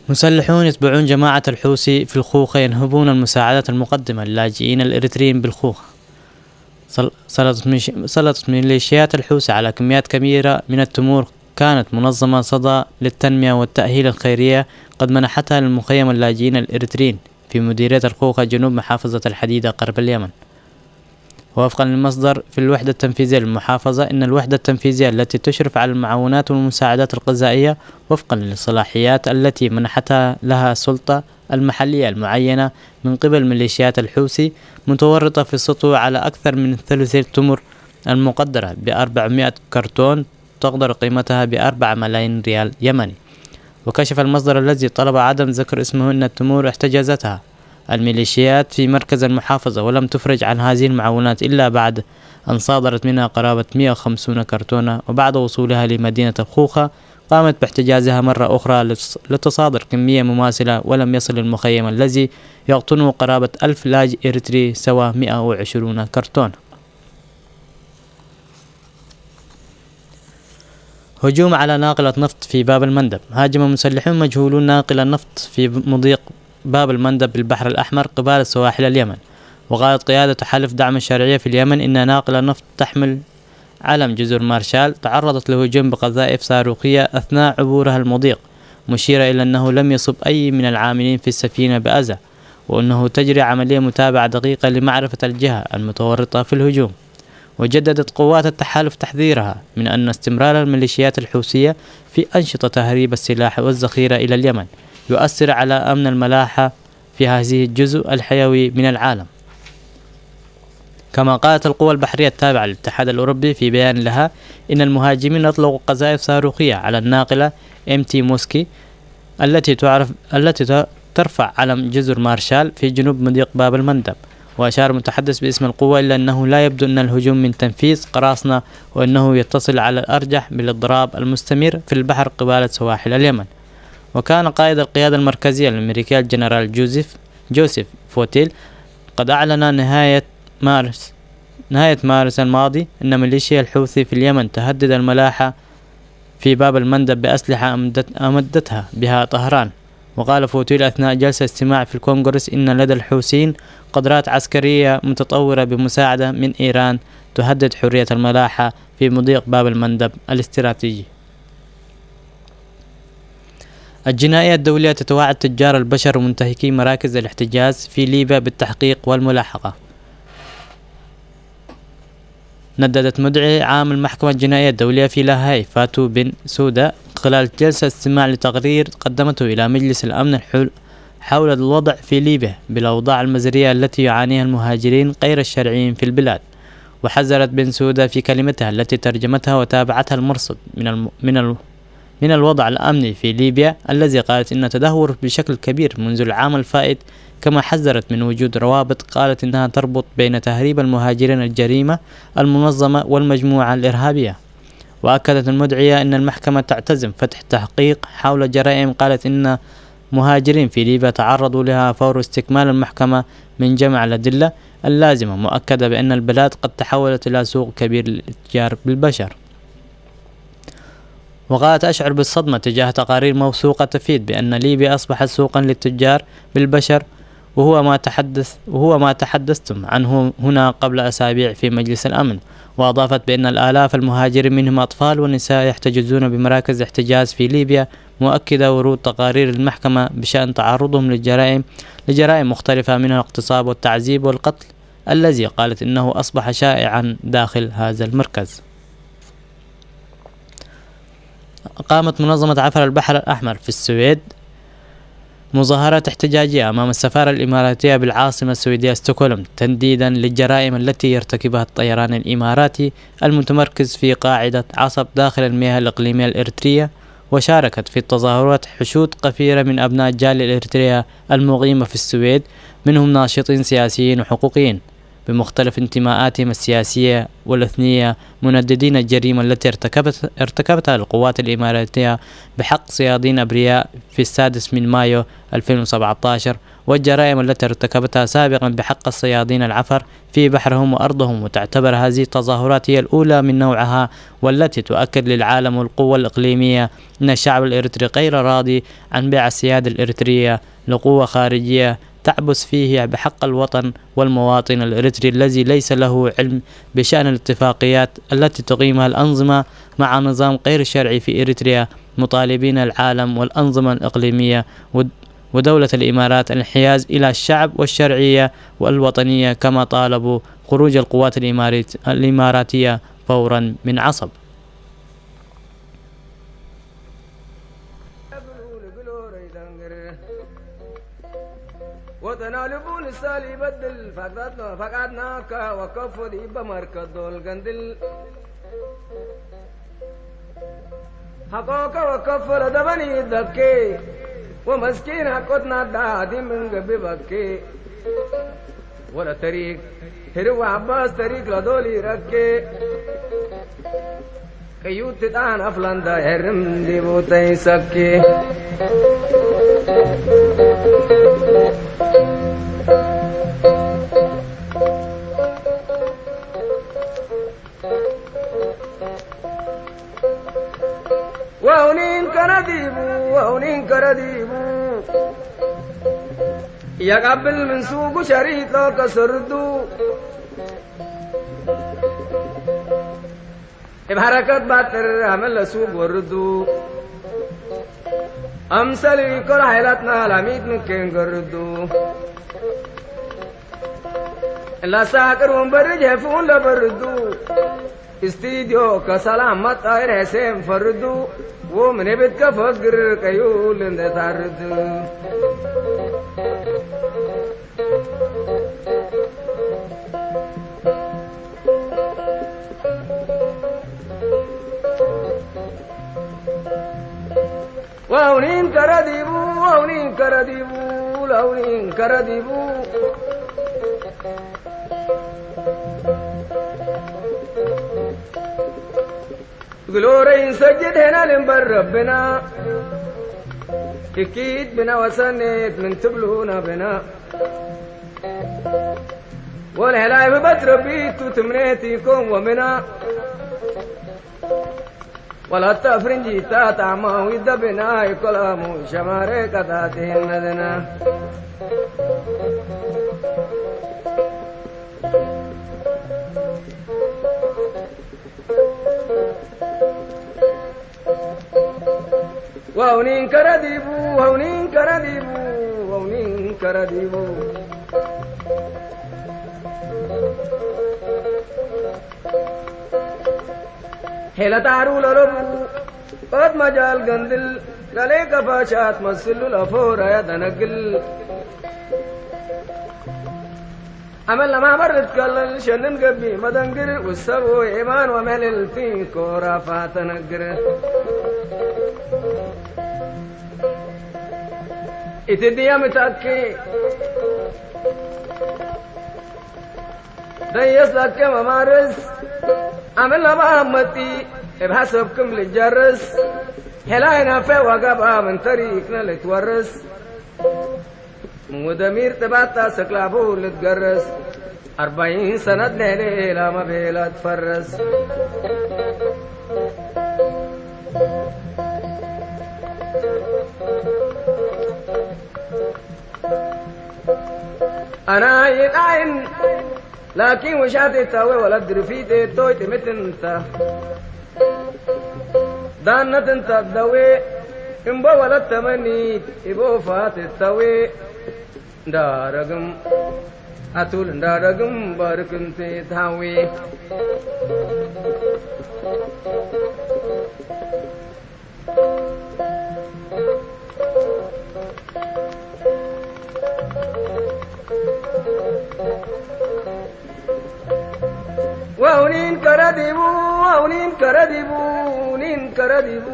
مسلحون يتبعون جماعة الحوثي في الخوخة ينهبون المساعدات المقدمة للاجئين الإريتريين بالخوخة. سل-، سلطت ميش-، سلطت ميليشيات الحوثي على كميات كبيرة من التمور كانت منظمة صدى للتنمية والتأهيل الخيرية قد منحتها للمخيم اللاجئين الإريتريين في مديرية الخوخة جنوب محافظة الحديدة غرب اليمن. ووفقًا للمصدر في الوحدة التنفيذية للمحافظة، إن الوحدة التنفيذية التي تشرف على المعونات والمساعدات الغذائية وفقًا للصلاحيات التي منحتها لها السلطة المحلية المعينة من قبل ميليشيات الحوثي متورطة في السطو على أكثر من ثلثي التمر المقدرة بأربعمائة كرتون تقدر قيمتها بأربعة ملايين ريال يمني. وكشف المصدر الذي طلب عدم ذكر اسمه أن التمور احتجزتها الميليشيات في مركز المحافظة، ولم تفرج عن هذه المعونات إلا بعد أن صادرت منها قرابة مائة وخمسين كرتونة، وبعد وصولها لمدينة الخوخة قامت باحتجازها مرة أخرى لتص-، لتصادر كمية مماثلة، ولم يصل المخيم الذي يقطنه قرابة ألف لاجئ إريتري سوى مائة وعشرين كرتون. هجوم على ناقلة نفط في باب المندب. هاجم مسلحون مجهولون ناقلة نفط في مضيق باب المندب بالبحر الأحمر قبالة سواحل اليمن. وقالت قيادة تحالف دعم الشرعية في اليمن إن ناقلة نفط تحمل علم جزر مارشال تعرضت لهجوم بقذائف صاروخية أثناء عبورها المضيق، مشيرة إلى أنه لم يصب أي من العاملين في السفينة بأذى، وأنه تجري عملية متابعة دقيقة لمعرفة الجهة المتورطة في الهجوم. وجددت قوات التحالف تحذيرها من أن استمرار الميليشيات الحوثية في أنشطة تهريب السلاح والذخيرة إلى اليمن يؤثر على أمن الملاحة في هذه الجزء الحيوي من العالم. كما قالت القوى البحرية التابعة للاتحاد الأوروبي في بيان لها إن المهاجمين أطلقوا قذائف صاروخية على الناقلة إم تي موسكي التي تعرف، التي ت-، ترفع علم جزر مارشال في جنوب مضيق باب المندب. وأشار متحدث باسم القوة إلى أنه لا يبدو أن الهجوم من تنفيذ قراصنة، وأنه يتصل على الأرجح بالاضراب المستمر في البحر قبالة سواحل اليمن. وكان قائد القيادة المركزية الأمريكية الجنرال جوزيف، جوزيف فوتيل قد أعلن نهاية مارس، نهاية مارس الماضي أن ميليشيا الحوثي في اليمن تهدد الملاحة في باب المندب بأسلحة أمدت-، أمدتها بها طهران. وقال فوتيل أثناء جلسة استماع في الكونغرس إن لدى الحوثيين قدرات عسكرية متطورة بمساعدة من إيران تهدد حرية الملاحة في مضيق باب المندب الاستراتيجي. الجنائية الدولية تتوعد تجار البشر ومنتهكي مراكز الاحتجاز في ليبيا بالتحقيق والملاحقة. نددت مدعي عام المحكمة الجنائية الدولية في لاهاي فاتو بن سودا خلال جلسة استماع لتقرير قدمته إلى مجلس الأمن الحل-، حول الوضع في ليبيا بالأوضاع المزرية التي يعانيها المهاجرين غير الشرعيين في البلاد. وحذرت بن سودا في كلمتها التي ترجمتها وتابعتها المرصد من الم-، من ال-، من الوضع الأمني في ليبيا الذي قالت إنه تدهور بشكل كبير منذ العام الفائت، كما حذرت من وجود روابط قالت إنها تربط بين تهريب المهاجرين الجريمة المنظمة والمجموعة الإرهابية. وأكدت المدعية أن المحكمة تعتزم فتح تحقيق حول جرائم قالت إن مهاجرين في ليبيا تعرضوا لها فور استكمال المحكمة من جمع الأدلة اللازمة، مؤكدة بأن البلاد قد تحولت إلى سوق كبير للاتجار بالبشر. وقالت: "أشعر بالصدمة تجاه تقارير موثوقة تفيد بأن ليبيا أصبحت سوقا للتجار بالبشر، وهو ما تحدث وهو ما تحدثتم عنه هنا قبل أسابيع في مجلس الأمن". وأضافت بأن الآلاف المهاجرين منهم أطفال ونساء يحتجزون بمراكز احتجاز في ليبيا، مؤكدة ورود تقارير المحكمة بشأن تعرضهم للجرائم لجرائم مختلفة، منها الاغتصاب والتعذيب والقتل الذي قالت إنه أصبح شائعا داخل هذا المركز. قامت منظمة عفر البحر الأحمر في السويد مظاهرات احتجاجية أمام السفارة الإماراتية بالعاصمة السويدية ستوكهولم، تنديدا للجرائم التي يرتكبها الطيران الإماراتي المتمركز في قاعدة عصب داخل المياه الإقليمية الإريترية. وشاركت في التظاهرات حشود قفيرة من أبناء الجالية الإريترية المقيمة في السويد، منهم ناشطين سياسيين وحقوقيين بمختلف انتماءاتهم السياسية والإثنية، منددين الجريمة التي ارتكبت-، ارتكبتها القوات الإماراتية بحق صيادين أبرياء في السادس من مايو ألفين وسبعتاشر، والجرائم التي ارتكبتها سابقا بحق الصيادين العفر في بحرهم وأرضهم. وتعتبر هذه التظاهرات هي الأولى من نوعها، والتي تؤكد للعالم والقوى الإقليمية أن الشعب الإريتري غير راضي عن بيع السيادة الإريترية لقوة خارجية تعبث فيه بحق الوطن والمواطن الإريتري الذي ليس له علم بشأن الاتفاقيات التي تقيمها الأنظمة مع نظام غير شرعي في إريتريا، مطالبين العالم والأنظمة الإقليمية ود-، ودولة الإمارات الانحياز إلى الشعب والشرعية والوطنية، كما طالبوا خروج القوات الإمارات-، الإماراتية فورا من عصب. Wotana lubun sali badil fakat no fakat na ka wakafo di ba marka dol gandil. Hako ka wakafo la dabani dakke. Wa maskin hakot na da di minga bi bakke. Wala tarik hiru wa abbas tarik la doli rakke. Kayutti taan aflanda herrim dibutay sakki. Waunin karadibu, waunin karadibu. Yaqabil min sugu sharit lo kasurdu. Ibharakat batir amala sugu wardu. Amsal ikor haylatna lamit min ken gardu. La sakar umbar jefun la bardu. Studio ka salamat ayr hesen fardu. Wo mene bit ka fagr kayul inde tardu. Waunin karadibu, waunin karadibu, launin karadibu. Glorin sajid hena limbar rabbina. Ikit bina wasanet min tubluna bina. Wal helai bat rabbi tu tumneti kom wamina. Wala tafrinji ta tama wida bina ikolamu shamare katatin nadina. Waunin karadibu, waunin karadibu, waunin karadibu. Hela taru lorobu, ot majal gandil, gale kafashat masilul afora ya danagil. Amal lama bar ritkalal shanin gabi madangir usabu iman wa melil tin kora fatanagir. Iti diya mitaki. Dan yas lakke mamaris. Amal lama amati. እብ ሐሰብክም ልጀርስ፣ ሄላይ ናፈ ወገብኣ ምን ተሪክነ ልትወርስ፣ ምን ወደሚር ጥባታ ሰክላቡ ልትገርስ፣ ኣርባይን ሰነት ሌሌ ላመ ቤላ ትፈርስ። ኣና ይጣይን ላኪን ውሻት እታወ ወላ ድርፊት እቶይ ጥምትንታ ዳነት እንታ ደዌ እምቦ ወላ ተመኒት እቦ ፋት እታወ እንዳረግም ኣቱል እንዳረግም ባርክ እንተ ታዊ። ዋውኒን ከረዲቡ፣ ዋውኒን ከረዲቡ፣ ኒን ከረዲቡ።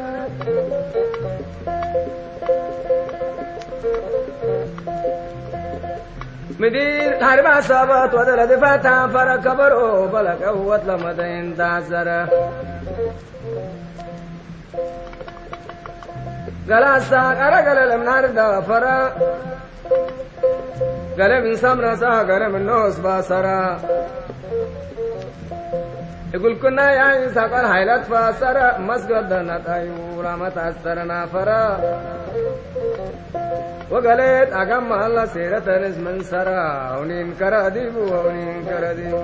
ምድር ሃርባ ሰባት ወደለ ድፋታ ፈረ ከበሮ በለቀወት ለመደይን ዳዘረ። ገላሳ ቀረ ገለ ለምናር ዳፈራ። ገለ ምን ሰምረሳ ገለ ምን ኖስ ባሰራ። እጉልኩና ያይ ሳቀል ሃይለት ፋሰረ መስገደና ጣዩ ራመት አስተረና ፈረ። ወገሌት አጋማ አላ ሴረተንስ መንሰራ። አውኒን ከረዲቡ አውኒን ከረዲቡ።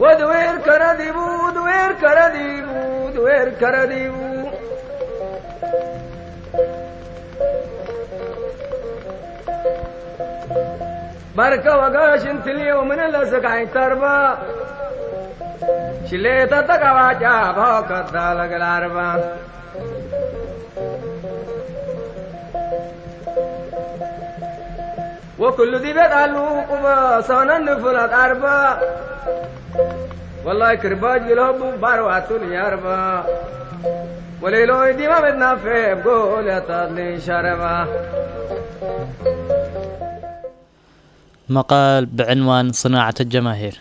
ወድዌር ከረዲቡ፣ ድዌር ከረዲቡ፣ ድዌር ከረዲቡ። ባርከ ወጋ ሽንትልዮ ምን ለስጋይ ተርባ። ሽሌተ ተቀባጫ ባከዳ ለገላርባ። ወኩሉ ዲበ ቃሉ ቁበ ሰነን ፍላት ኣርባ። ወላይ ክርባጅ ግለቡ ባርዋቱን ያርባ። ወሌሎ ዲማ መትናፌ ጎልያታት ሻረባ። مقال بعنوان صناعة الجماهير.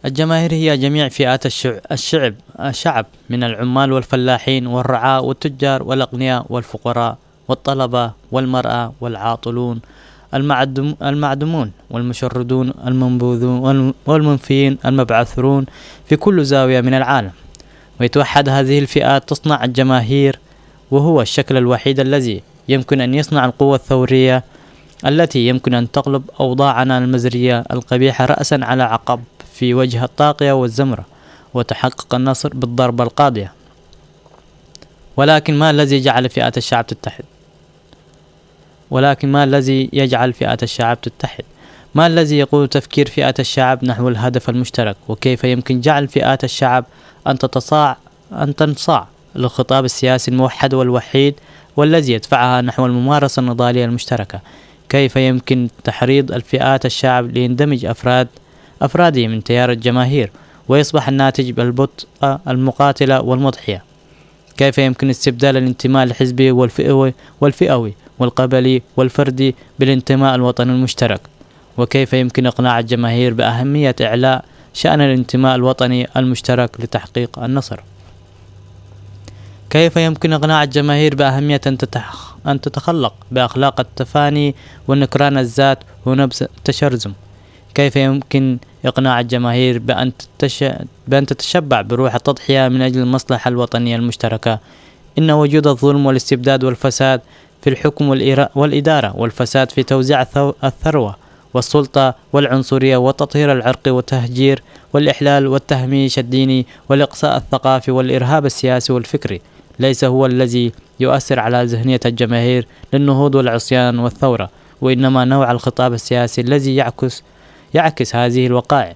الجماهير هي جميع فئات الشع-، الشعب، الشعب من العمال والفلاحين والرعاة والتجار والأغنياء والفقراء والطلبة والمرأة والعاطلون المعدم-، المعدمون والمشردون المنبوذون والم-، والمنفيين المبعثرون في كل زاوية من العالم. ويتوحد هذه الفئات تصنع الجماهير، وهو الشكل الوحيد الذي يمكن أن يصنع القوة الثورية التي يمكن أن تقلب أوضاعنا المزرية القبيحة رأسا على عقب في وجه الطاغية والزمرة، وتحقق النصر بالضربة القاضية. ولكن ما الذي جعل فئات الشعب تتحد؟ ولكن ما الذي يجعل فئات الشعب تتحد؟ ما الذي يقود تفكير فئات الشعب نحو الهدف المشترك؟ وكيف يمكن جعل فئات الشعب أن تتصاع-، أن تنصاع للخطاب السياسي الموحد والوحيد والذي يدفعها نحو الممارسة النضالية المشتركة؟ كيف يمكن تحريض الفئات الشعب ليندمج أفراد، أفراده من تيار الجماهير، ويصبح الناتج بالبطء المقاتلة والمضحية؟ كيف يمكن استبدال الانتماء الحزبي والفئوي، والفئوي والقبلي والفردي بالانتماء الوطني المشترك؟ وكيف يمكن إقناع الجماهير بأهمية إعلاء شأن الانتماء الوطني المشترك لتحقيق النصر؟ كيف يمكن إقناع الجماهير بأهمية أن تتح-، أن تتخلق بأخلاق التفاني ونكران الذات ونبذ التشرذم؟ كيف يمكن إقناع الجماهير بأن تتش-، بأن تتشبع بروح التضحية من أجل المصلحة الوطنية المشتركة؟ إن وجود الظلم والاستبداد والفساد في الحكم والإرا-، والإدارة، والفساد في توزيع الثو-، الثروة والسلطة والعنصرية والتطهير العرقي والتهجير والإحلال والتهميش الديني والإقصاء الثقافي والإرهاب السياسي والفكري ليس هو الذي يؤثر على ذهنية الجماهير للنهوض والعصيان والثورة، وإنما نوع الخطاب السياسي الذي يعكس، يعكس هذه الوقائع.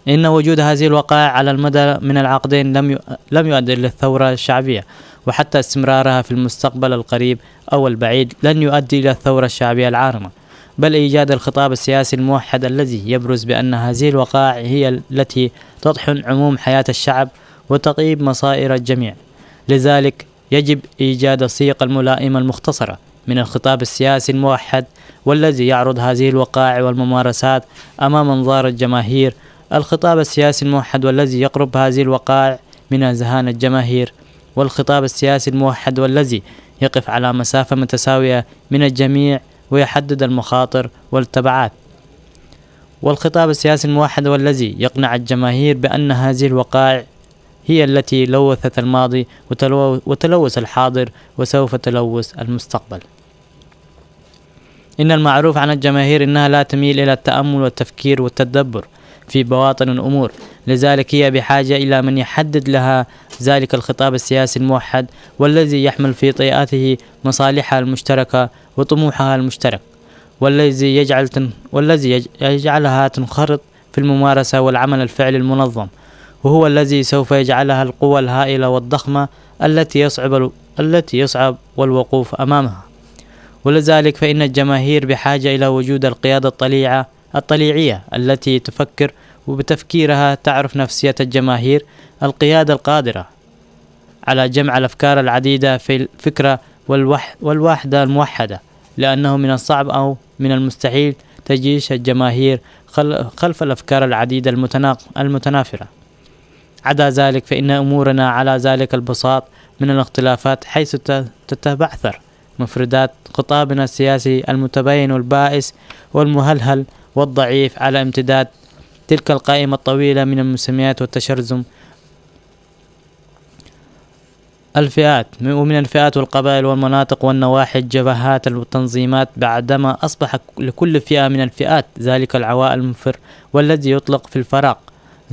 إن وجود هذه الوقائع على المدى من العقدين لم ي- لم يؤدي إلى الثورة الشعبية، وحتى استمرارها في المستقبل القريب أو البعيد لن يؤدي إلى الثورة الشعبية العارمة، بل إيجاد الخطاب السياسي الموحد الذي يبرز بأن هذه الوقائع هي التي تطحن عموم حياة الشعب وتقيب مصائر الجميع. لذلك يجب إيجاد الصيغة الملائمة المختصرة من الخطاب السياسي الموحد، والذي يعرض هذه الوقائع والممارسات أمام أنظار الجماهير. الخطاب السياسي الموحد والذي يقرب هذه الوقائع من أذهان الجماهير، والخطاب السياسي الموحد والذي يقف على مسافة متساوية من الجميع ويحدد المخاطر والتبعات، والخطاب السياسي الموحد والذي يقنع الجماهير بأن هذه الوقائع هي التي لوثت الماضي وتلو- وتلوث الحاضر وسوف تلوث المستقبل. إن المعروف عن الجماهير إنها لا تميل إلى التأمل والتفكير والتدبر في بواطن الأمور، لذلك هي بحاجة إلى من يحدد لها ذلك الخطاب السياسي الموحد، والذي يحمل في طياته مصالحها المشتركة وطموحها المشترك، والذي يجعل تن... والذي يج... يجعلها تنخرط في الممارسة والعمل الفعلي المنظم، وهو الذي سوف يجعلها القوة الهائلة والضخمة التي يصعب ال... التي يصعب والوقوف أمامها. ولذلك فإن الجماهير بحاجة إلى وجود القيادة الطليعة الطليعية التي تفكر وبتفكيرها تعرف نفسية الجماهير، القيادة القادرة على جمع الأفكار العديدة في الفكرة والوح... والوحدة الموحدة، لأنه من الصعب أو من المستحيل تجيش الجماهير خل... خلف الأفكار العديدة المتناق... المتنافرة. عدا ذلك فإن أمورنا على ذلك البساط من الاختلافات، حيث ت... تتبعثر مفردات خطابنا السياسي المتباين والبائس والمهلهل والضعيف على امتداد تلك القائمة الطويلة من المسميات والتشرذم الفئات، ومن الفئات والقبائل والمناطق والنواحي، الجبهات والتنظيمات، بعدما أصبح لكل فئة من الفئات ذلك العواء المنفر والذي يطلق في الفراغ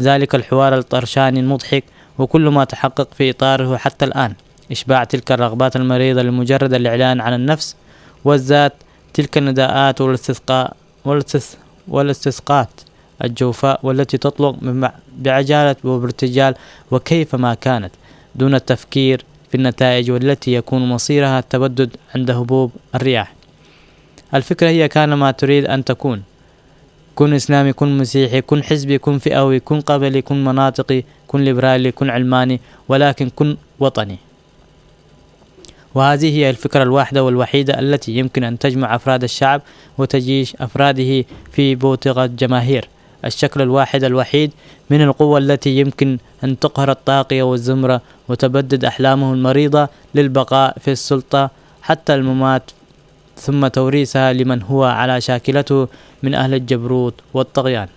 ذلك الحوار الطرشاني المضحك، وكل ما تحقق في إطاره حتى الآن إشباع تلك الرغبات المريضة لمجرد الإعلان عن النفس والذات، تلك النداءات والاستثقاء والاستث... والاستثقات الجوفاء والتي تطلق بمع- بعجالة وبارتجال وكيفما كانت، دون التفكير في النتائج، والتي يكون مصيرها التبدد عند هبوب الرياح. الفكرة هي كان ما تريد أن تكون. كن إسلامي، كن مسيحي، كن حزبي، كن فئوي، كن قبلي، كن مناطقي، كن ليبرالي، كن علماني، ولكن كن وطني. وهذه هي الفكرة الواحدة والوحيدة التي يمكن أن تجمع أفراد الشعب وتجيش أفراده في بوتقة جماهير. الشكل الواحد الوحيد من القوة التي يمكن أن تقهر الطاغية والزمرة وتبدد أحلامه المريضة للبقاء في السلطة حتى الممات، ثم توريثها لمن هو على شاكلته من أهل الجبروت والطغيان.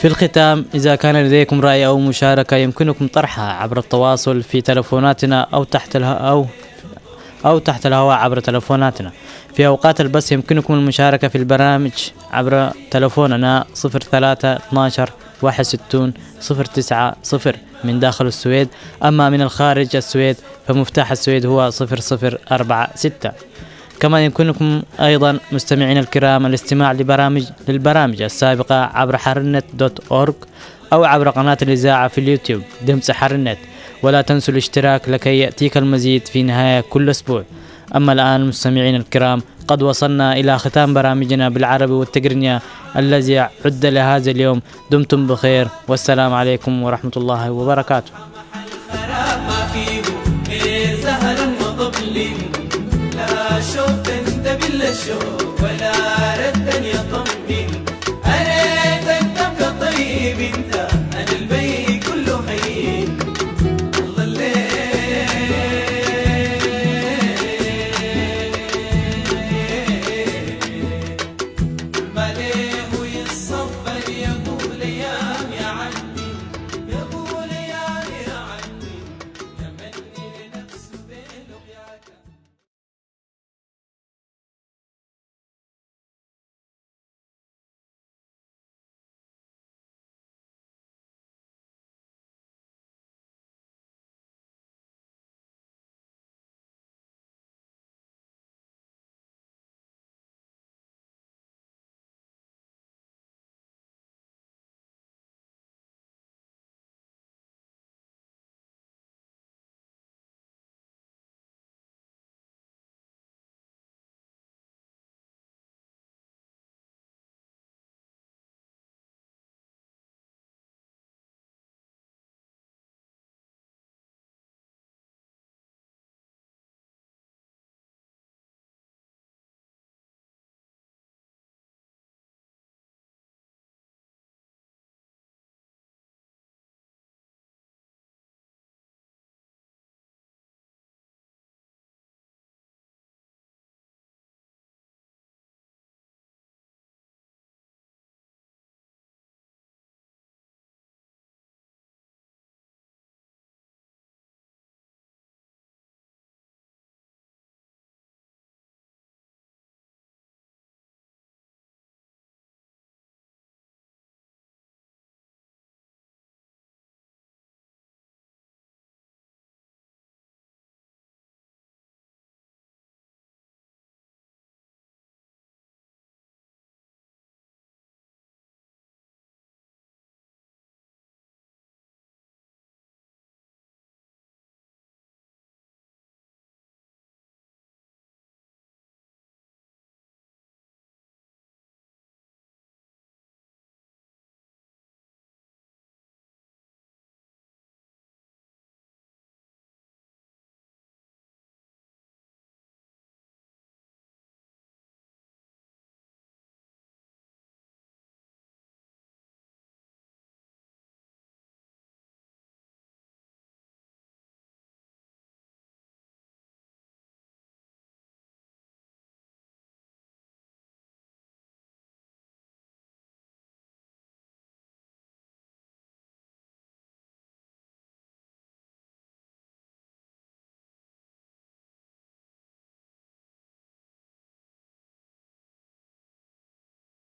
في الختام، إذا كان لديكم رأي أو مشاركة، يمكنكم طرحها عبر التواصل في تلفوناتنا أو تحت اله... أو أو تحت الهواء عبر تلفوناتنا. في أوقات البث يمكنكم المشاركة في البرامج عبر تلفوننا صفر ثلاثة اثناعش واحد وستون صفر تسعة صفر من داخل السويد. أما من الخارج السويد فمفتاح السويد هو صفر صفر أربعة ستة. كما يمكنكم أيضا، مستمعينا الكرام، الاستماع لبرامج للبرامج السابقة عبر حرنت دوت أورغ أو عبر قناة الإذاعة في اليوتيوب دمس حرنت. ولا تنسوا الاشتراك لكي يأتيك المزيد في نهاية كل أسبوع. أما الآن، مستمعينا الكرام، قد وصلنا إلى ختام برامجنا بالعربي والتقرنية الذي عد لهذا اليوم. دمتم بخير، والسلام عليكم ورحمة الله وبركاته.